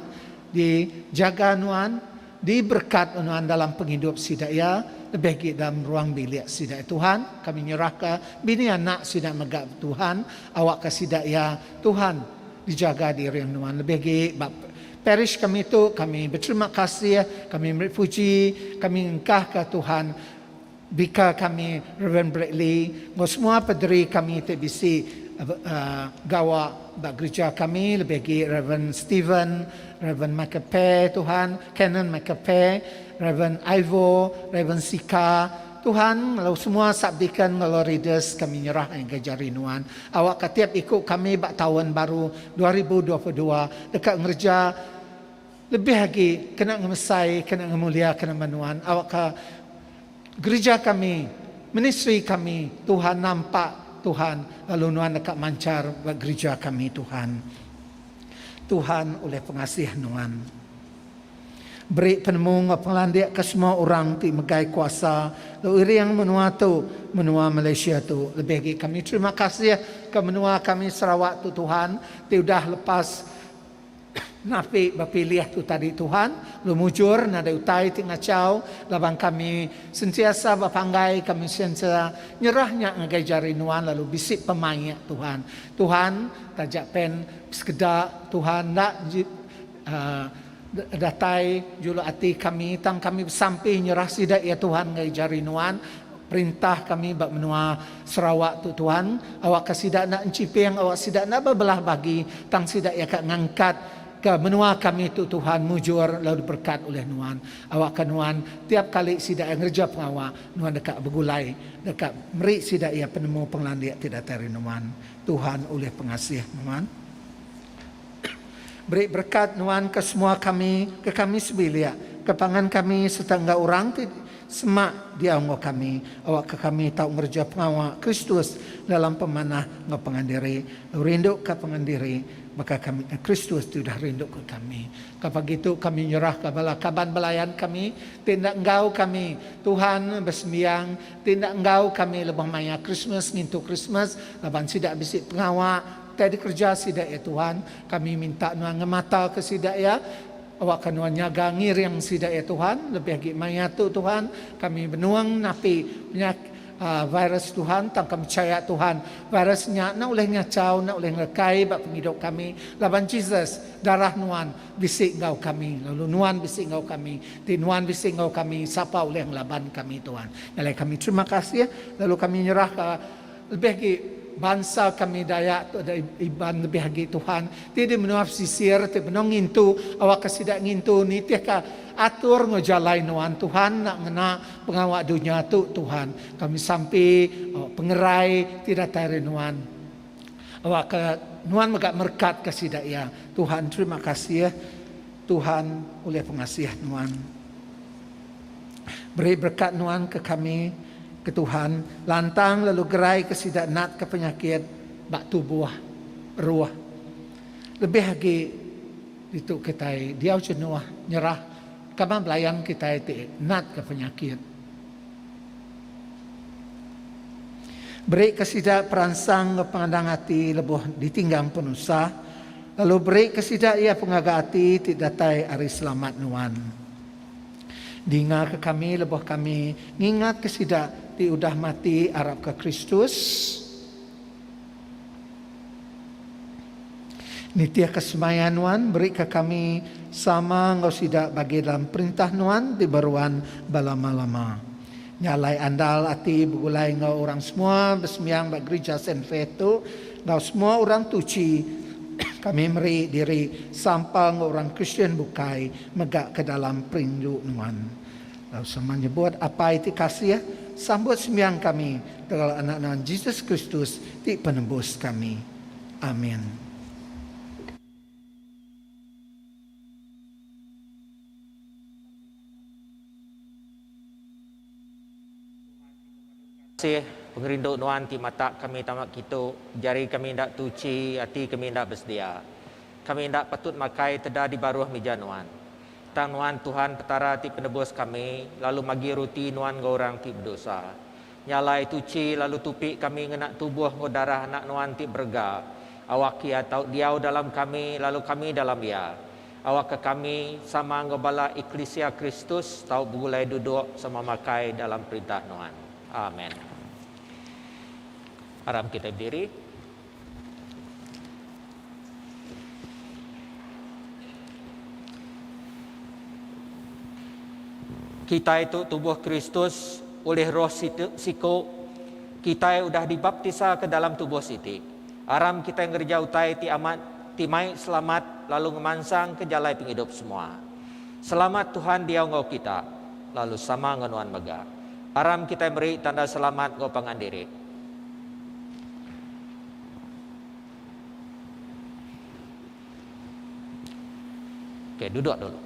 dijaga Nuan, diberekat Nuan dalam pengidup sida iya, lebih agi dalam ruang bilik sida iya Tuhan. Kami nyerahka bini anak sida mega Tuhan awakka sida iya Tuhan dijaga diiring Nuan lebih agi ba Parish kami tu, kami beterima kasih, kami meri puji, kami ngengkahka Tuhan bika kami Reverend Bradley enggau semua pederi kami ti bisi gawa ba gerija kami lebih agi Reverend Stephen, Reverend Michael Peh Tuhan, Canon Michael Peh, Reverend Ivo, Reverend Sika, Tuhan lalu semua subdeacon enggau readers kami nyerah ngagai jari nuan. Awakka tiap iku kami ba taun baru 2022 deka ngereja lebih agi kena ngemesai, kena ngemuliaka nama nuan. Awakka gerija kami, ministri kami, Tuhan nampak Tuhan lalu nuan deka manchar ba gerija kami Tuhan. Tuhan ulih pengasih nuan. Beri penemu enggau pengelandik ke semua orang ti megai kuasa lalu iring menua tu, menua Malaysia tu. Lebih agi kami terima kasih ke menua kami Sarawak tu Tuhan ti udah lepas napi bepilih tu tadi Tuhan lalu mujur nadai utai ti ngachau laban kami sentiasa bepanggai kami sentiasa nyerah nya ngagai jari nuan lalu bisi pemaik Tuhan. Tuhan taja pen sekeda Tuhan enda Datai juluk ati kami tang kami besampi nyerah sida iya Tuhan ngagai jari nuan perintah kami ba menua Sarawak tu Tuhan awakka sida enda enchiping awak sida enda bebelah bagi tang sida iya ka ngangkat ka menua kami tu Tuhan mujur lalu diberkat ulih nuan awakka nuan tiap kali sida iya ngereja pengawa nuan deka begulai deka meri sida iya penemu pengelandik ti datai ari nuan Tuhan ulih pengasih nuan. Beri berekat nuan ke semua kami, ke kami sebilik, ke pangan kami sereta enggau orang ti semak diau enggau kami, awakka kami tau ngereja pengawa Kristus dalam pemanah enggau pangan diri, lalu rinduka pangan diri baka kami Kristus ti udah rinduka kami. Ka pagi tu kami nyerahka bala kaban belayan kami ti enda enggau kami Tuhan besembiang, ti enda enggau kami lebuh maya Krismas ngintu Krismas laban sida bisi pengawa Utai dikereja sida iya Tuhan, kami minta Nuan ngemataka sida iya, awakka Nuan nyaga ngiring sida iya Tuhan, lebih agi maya tu Tuhan, kami benung napi penyak virus Tuhan, tang kami pechaya Tuhan, virus nya enda ulih ngachau, enda ulih ngerekai ba pengidup kami, laban Jesus, darah Nuan bisi enggau kami, lalu Nuan bisi enggau kami, ti Nuan bisi enggau kami, sapa ulih ngelaban kami Tuhan. Nya alai kami terima kasih, lalu kami nyerahka Lebih agi bansa kami Dayak tu da Iban lebih agi Tuhan ti di menua pesisir ti benung ngintu awakka sida ngintu nitihka atur enggau jalai nuan Tuhan enda ngena pengawa dunya tu Tuhan. Kami sampi awak pengerai ti datai ari nuan awakka nuan mega merekatka sida iya Tuhan. Terima kasih Tuhan ulih pengasih nuan. Beri berekat nuan ke kami, ke Tuhan, lantang lalu gerai ke sida natka penyakit ba tubuh, ruh. Lebih agi ditu kitai diau jenuh nyerah kaban belayan kitai ti natka penyakit. Beri ke sida peransang enggau pengandang ati lebuh ditinggang penusah, lalu beri ke sida iya pengaga ati ti datai ari selamat nuan. Dingaka kami lebuh kami ngingatka sida ti udah mati arapka Kristus. Nitihka semaya Nuan, berika kami sama enggau sida bagi dalam Perintah Nuan ti beruan belama-lama. Nya alai andal ati begulai enggau orang semua besembiang ba Gerija Saint Faith tu enggau semua orang tuchi kami meri diri sampal enggau orang Kristian bukai mega ke dalam perindu Nuan. Lalu sama nyebut, Apai ti kasih, sambut sembiang kami tegal Anak Nuan Jesus Kristus ti Penebus kami. Amin. Kasih, pengerindu Nuan ti matak kami tama kitu, jari kami enda tuchi, ati kami enda besedia. Kami enda patut makai teda di baruh mija Nuan. Tang Nuan Tuhan Petara ti Penebus kami, lalu magi ruti Nuan enggau orang ti bedosa. Nya alai tuchi lalu tupi kami ngena tubuh enggau darah Anak Nuan ti berega, awak Iya tau diau dalam kami lalu kami dalam Iya. Awakka kami, sama enggau bala eklisia Kristus, tau begulai duduk sama makai dalam Perintah Nuan. Amen. Aram kitai bediri. Kitai tu tubuh Kristus ulih roh siku, kitai udah dibaptisa ke dalam tubuh siti. Aram kitai ngereja utai ti amat ti mai selamat lalu ngemansangka jalai pengidup semua. Selamat Tuhan diau enggau kita, lalu sama enggau nuan mega. Aram kitai meri tanda selamat enggau pangan diri. Okey, duduk dulu.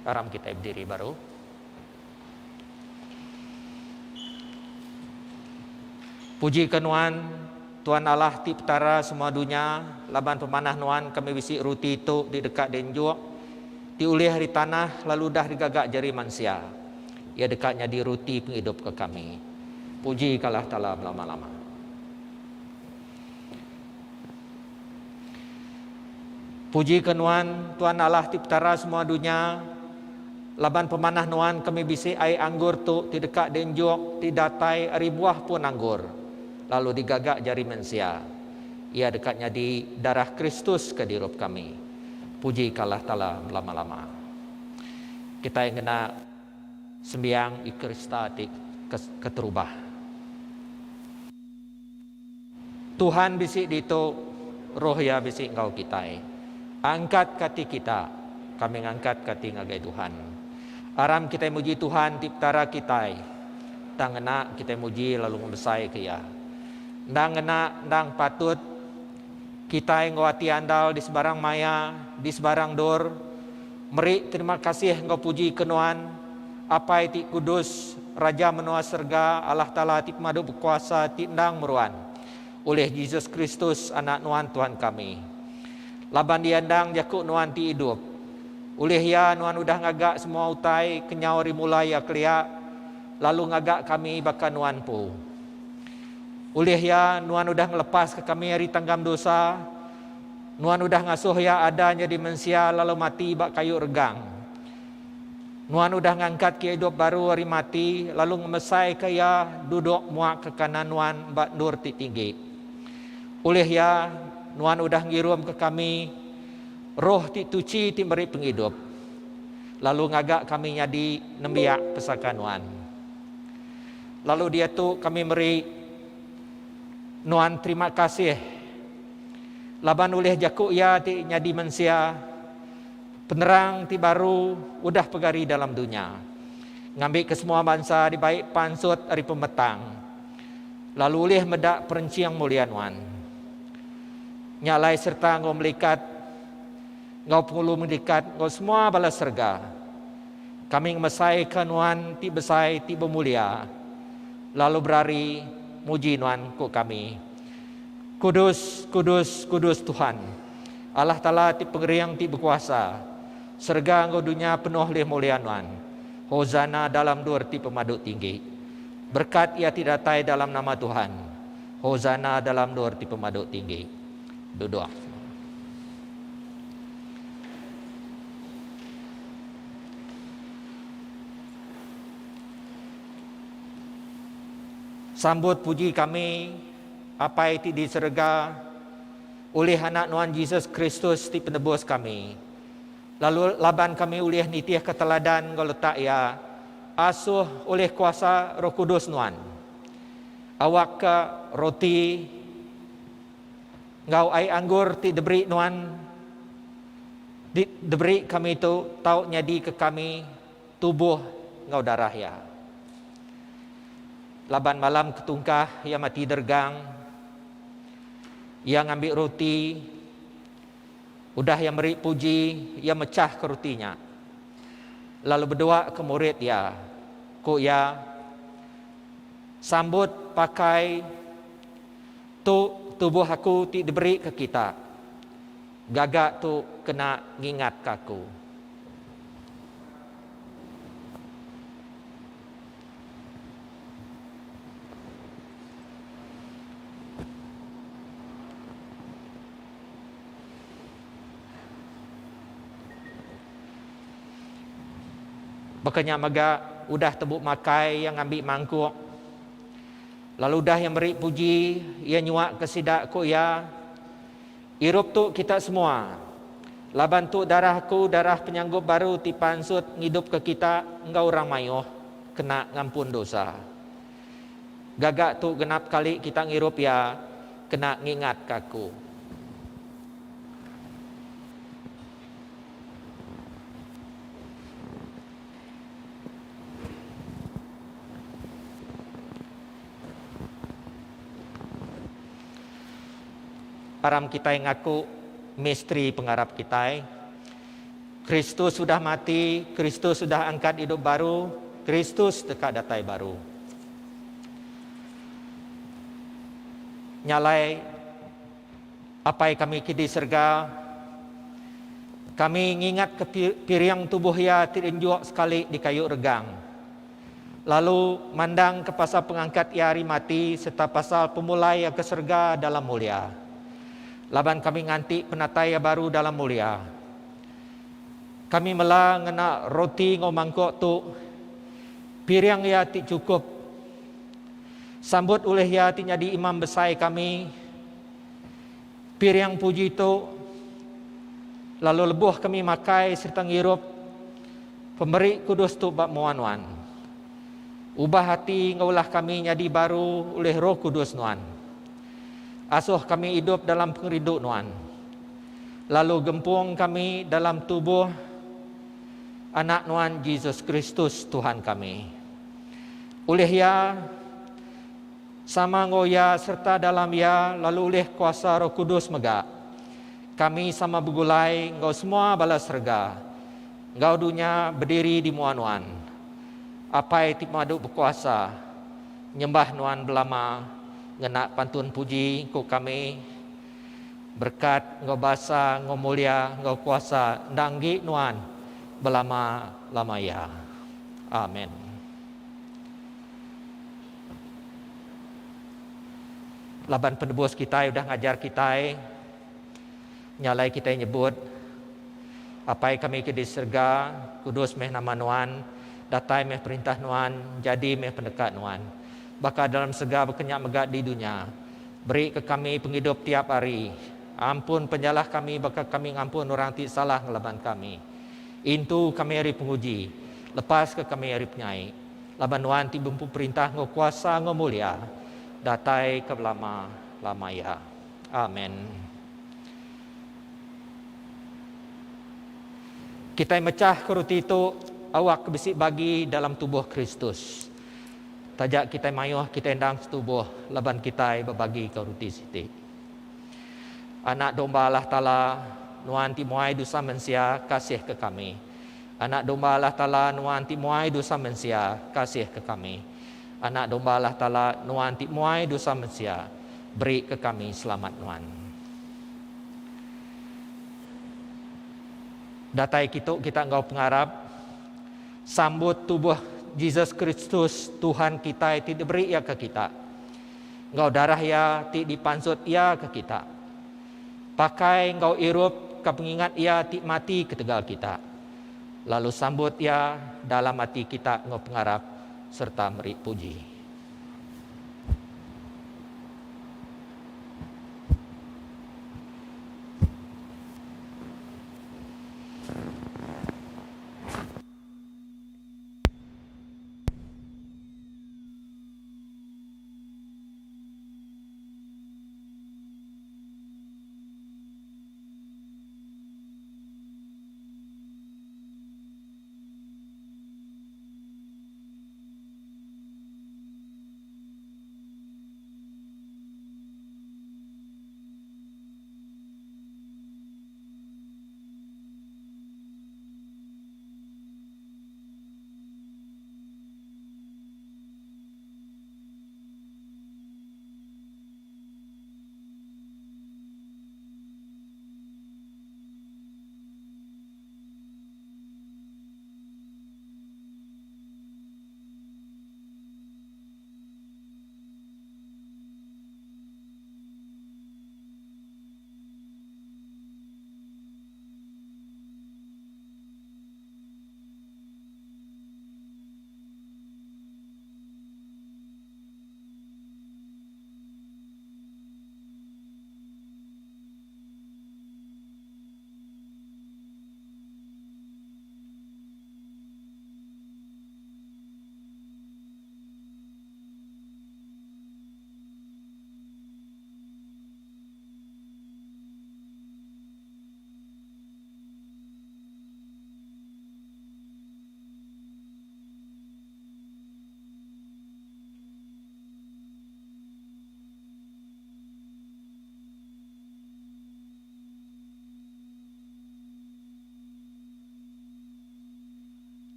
Aram kitai bediri baru. Puji ke Nuan, Tuan Allah ti Petara semua dunya, laban pemanah Nuan kami bisi ruti tu di deka dienjuk, ti ulih ari tanah lalu udah digaga jari mensia. Iya deka nyadi ruti pengidup ke kami. Puji ke Allah Taala belama-lama. Puji ke Nuan, Tuan Allah ti Petara semua dunya, laban pemanah Nuan kami bisi ai anggur tu ti deka dienjuk ti datai ari buah pun anggur, lalu digaga jari mensia. Iya deka nyadi darah Kristus ke dirup kami. Puji ke Allah Taala belama-lama. Kitai ngena sembiang Eucharista ti keterubah. Tuhan bisi ditu, Roh Iya bisi enggau kitai. Angkat ka ati kita, kami ngangkat ka ati ngagai Tuhan. Aram kitai muji Tuhan ti Petara kitai, tang ngena kitai muji lalu ngemesaika Iya. Endang ngena, endang patut kitai enggau ati andal di sebarang maya, di sebarang endur, meri terima kasih enggau puji ke Nuan, Apai ti kudus, Raja menua serega, Allah Taala ti pemadu bekuasa ti endang meruan, ulih Jesus Kristus Anak Nuan Tuhan kami. Laban Iya endang Jaku Nuan ti idup. Ulih Iya Nuan udah ngaga semua utai kenyau ari mula Iya kelia, lalu ngaga kami baka Nuan empu. Ulih Iya Nuan udah ngelepaska kami ari tanggam dosa, Nuan udah ngasuh Iya ada nyadi mensia lalu mati ba kayu regang. Nuan udah ngangkatka iya idup baru ari mati lalu ngemesaika iya duduk muak ke kanan Nuan ba endur ti tinggi. Ulih iya, Nuan udah ngirumka kami Roh ti tuchi ti meri pengidup, lalu ngaga kami nyadi nembiak pesaka Nuan. Lalu diatu kami meri Nuan terima kasih laban ulih jaku Iya ti nyadi mensia, Penerang ti baru udah pegari dalam dunya, ngambika semua bansa dibai pansut ari pemetang, lalu ulih meda perenching mulia Nuan. Nya alai sereta enggau melikat, enggau pengulu melikat, enggau semua bala serega, kami ngemesaika Nuan ti besai ti bemulia. Lalu berari muji Nuan, ku kami. Kudus, kudus, kudus Tuhan, Allah Taala ti pengering ti bekuasa. Serega enggau dunya penuh lih mulia Nuan. Hosana dalam endur ti pemadu tinggi. Berekat iya ti datai dalam nama Tuhan. Hosana dalam endur ti pemadu tinggi. Duduk. Sambut puji kami, Apai ti di serega, ulih Anak Nuan Jesus Kristus ti Penebus kami. Lalu laban kami ulih nitihka teladan enggau letak Iya, asuh ulih kuasa Roh Kudus Nuan, awakka roti enggau ai anggur ti diberi Nuan di diberi kami tu tau nyadika kami tubuh enggau darah Iya. Laban malam ketungkah Iya mati deregang, Iya ngambi roti, Udah iya meri puji, iya mechahka roti nya, lalu bedua ke murid iya. Ku iya, Sambut pakai tu tubuh aku ti diberi ke kita. Gaga tu kena ngingatka aku. Baka nya mega udah tembu makai iya ngambi mangkuk. Lalu udah iya meri puji, iya nyuaka sida ku iya, Irup tu kita semua. Laban tu darah aku, darah penyanggup baru ti pansut ngidupka kita enggau orang mayuh kena ngampun dosa. Gaga tu genap kali kita ngirup iya kena ngingatka aku. Aram kitai ngaku misteri pengarap kitai. Kristus udah mati, Kristus udah angkat idup baru, Kristus deka datai baru. Nya alai, Apai kami ke di serega, kami ngingatka piring tubuh Iya ti dienjuk sekali di kayu regang, lalu mandangka pasal pengangkat Iya ari mati sereta pasal pemulai Iya ke serega dalam mulia. Laban kami nganti penatai Iya baru dalam mulia. Kami mela ngena roti enggau mangkuk tu, piring Iya ti chukup. Sambut ulih Iya ti nyadi Imam Besai kami. Piring puji tu, lalu lebuh kami makai sereta ngirup pemeri kudus tu ba mua Nuan. Ubah ati enggau ulah kami nyadi baru ulih Roh Kudus Nuan. Asuh kami idup dalam pengerindu Nuan, lalu gempung kami dalam tubuh Anak Nuan Jesus Kristus Tuhan kami. Ulih Iya, sama enggau Iya sereta dalam Iya lalu ulih kuasa Roh Kudus mega, kami sama begulai enggau semua bala serega enggau dunya bediri di mua Nuan, Apai ti Pemadu Bekuasa, nyembah Nuan belama ngena pantun puji ku kami, Berekat enggau basa enggau mulia enggau kuasa enda enggi Nuan belama-lama iya. Amen. Laban Penebus kitai udah ngajar kitai, nya alai kitai nyebut, Apai kami ke di serega, kudus meh nama Nuan, datai meh perintah Nuan, jadi meh peneka Nuan, baka dalam serega baka nya mega di dunya. Beri ke kami pengidup tiap hari. Ampun penyalah kami baka kami ngampun orang ti salah ngelaban kami. Intu kami ari penguji, lepaska kami ari penyai. Laban Nuan ti bempu perintah enggau kuasa enggau mulia, datai ke belama lama iya. Amen. Kitai mechah ke ruti tu awak ke bisi bagi dalam tubuh Kristus. Taja kitai mayuh kitai endang setubuh laban kitai bebagi ke ruti siti. Anak domba Allah Taala, Nuan ti muai dosa mensia, kasih ke kami. Anak domba Allah Taala, Nuan ti muai dosa mensia, kasih ke kami. Anak Domba Allah Taala, Nuan ti muai dosa mensia, beri ke kami selamat Nuan. Datai kitu kita enggau pengarap, sambut tubuh Jesus Kristus Tuhan kitai ti diberi Iya ke kita, enggau darah Iya ti dipansut Iya ke kita. Pakai enggau irup ka pengingat Iya ti mati ketegal kita, lalu sambut Iya dalam ati kita enggau pengarap sereta meri puji.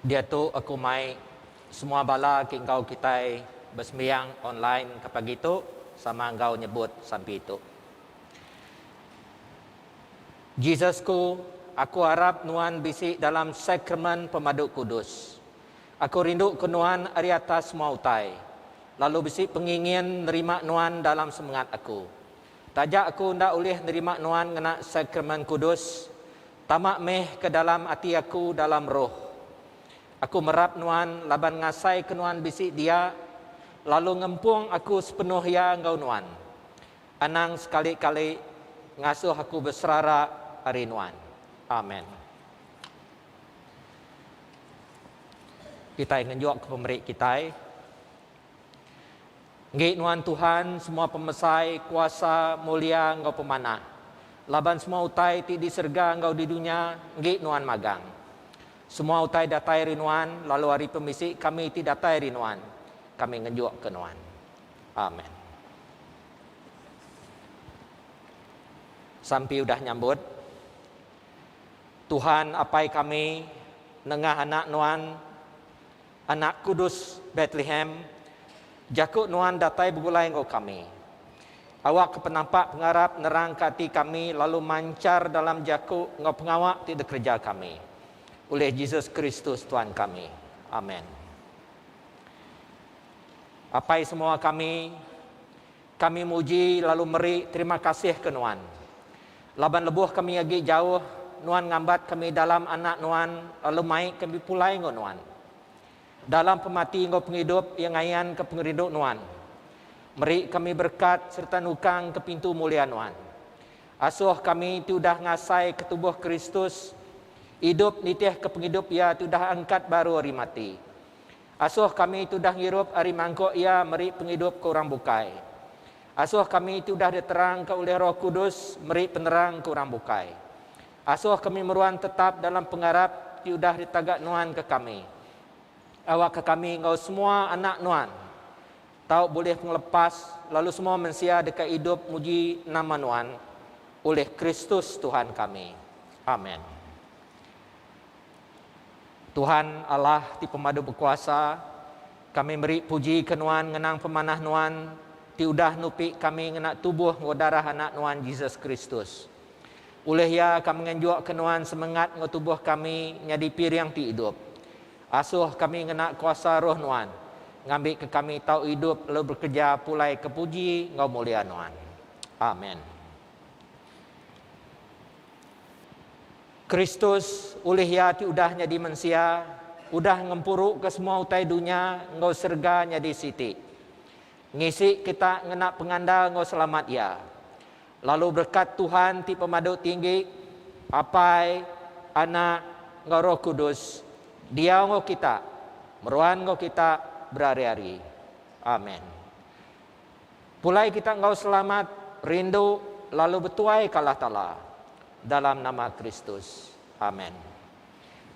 Diatu aku mai semua bala ke enggau kitai besembiang online ke pagi tu sama enggau nyebut sampi tu. Jesus ku, aku arap nuan bisi dalam sakramen pemadu kudus. Aku rindu ke nuan ari atas semua utai, lalu bisi pengingin nerima nuan dalam semengat aku. Taja aku enda ulih nerima nuan ngena sakramen kudus, tama meh ke dalam ati aku dalam roh. Aku merap nuan laban ngasai ke nuan bisi dia, lalu ngempung aku sepenuh iya enggau nuan. Anang sekali-kali ngasuh aku beserara ari nuan. Amen. Kitai ngenjuk ke pemeri kitai. Enggi nuan Tuhan semua pemesai, kuasa, mulia enggau pemanah. Laban semua utai ti di serega enggau di dunya enggi nuan magang. Semua utai datai ari nuan lalu ari pemisi kami ti datai ari nuan, kami ngenjuk ke nuan. Amen. Sampi udah nyambut. Tuhan Apai kami, nengah Anak Nuan, Anak Kudus Bethlehem, jaku Nuan datai begulai enggau kami. Awakka penampak pengarap nerangka ati kami lalu manchar dalam jaku enggau pengawa ti dikereja kami. Ulih Jesus Kristus Tuan kami. Amen. Apai semua kami, kami muji lalu meri terima kasih ke Nuan. Laban lebuh kami agi jauh, Nuan ngambat kami dalam Anak Nuan lalu mai kami pulai enggau Nuan. Dalam pemati enggau pengidup Iya ngayanka pengerindu Nuan. Meri kami berekat sereta nukangka pintu mulia Nuan. Asuh kami ti udah ngasaika tubuh Kristus, idup nitihka pengidup Iya ti udah angkat baru ari mati. Asuh kami ti udah ngirup ari mangkuk Iya meri pengidup ke orang bukai. Asuh kami ti udah diterangka ulih Roh Kudus meri penerang ke orang bukai. Asuh kami meruan tetap dalam pengarap ti udah ditaga Nuan ke kami. Awakka kami enggau semua anak Nuan tau bulih pengelepas lalu semua mensia deka idup muji nama Nuan ulih Kristus Tuhan kami. Amen. Tuhan Allah ti Pemadu Bekuasa, kami meri puji ke Nuan ngenang pemanah Nuan ti udah nupi kami ngena tubuh enggau darah Anak Nuan Jesus Kristus. Ulih Iya kami ngenjuk ke Nuan semengat enggau tubuh kami nyadi piring ti idup. Asuh kami ngena kuasa Roh Nuan ngambika kami tau idup lalu bekereja pulai ke puji enggau mulia Nuan. Amen. Kristus, ulih Iya ti udah nyadi mensia, udah ngempuruka semua utai dunya enggau serega nyadi siti. Ngisi kita ngena pengandal enggau selamat Iya. Lalu berekat Tuhan ti Pemadu Tinggi, Apai, Anak, enggau Roh Kudus, diau enggau kita, meruan enggau kita berari-ari. Amen. Pulai kita enggau selamat, rindu, lalu betuai ka Allah Taala. Dalam nama Kristus. Amen.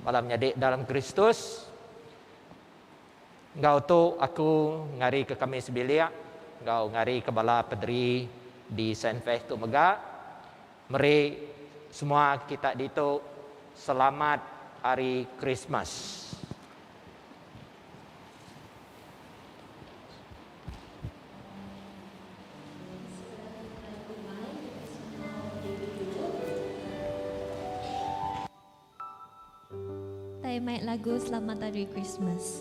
Bala menyadi dalam Kristus, enggau tu aku ngarika kami sebilik enggau ngarika bala pederi di Saint Faith tu mega meri semua kita ditu selamat Hari Krismas. Tai mai lagu Selamat Hari Christmas.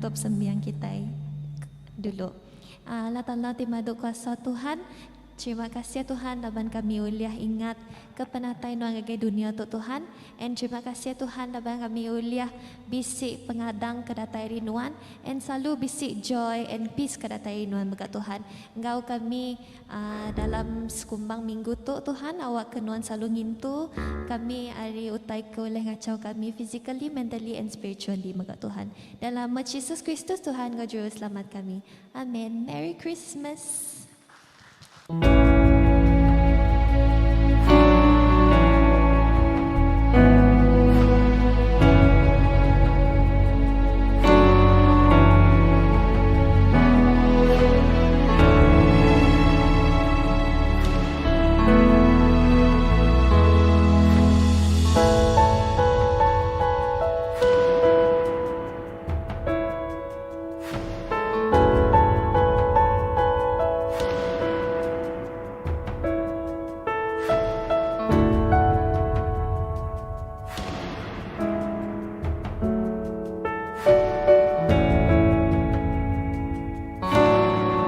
Nutup sembiang kitai dulu. Allah Taala ti madu kuasa Tuhan, terima kasih Tuhan laban kami ulih ingat ke penatai nuan ngagai dunya tu Tuhan. And terima kasih Tuhan laban kami ulih bisi pengadang ke datai ari nuan and selalu bisi joy and peace ke datai ari nuan mega Tuhan. Enggau kami Dalam sekumbang minggu tu Tuhan awakka nuan selalu ngintu kami ari utai ke ulih ngachau kami physically, mentally and spiritually mega Tuhan. Dalam nama Jesus Kristus Tuhan enggau Juruselamat kami. Amen. Merry Christmas.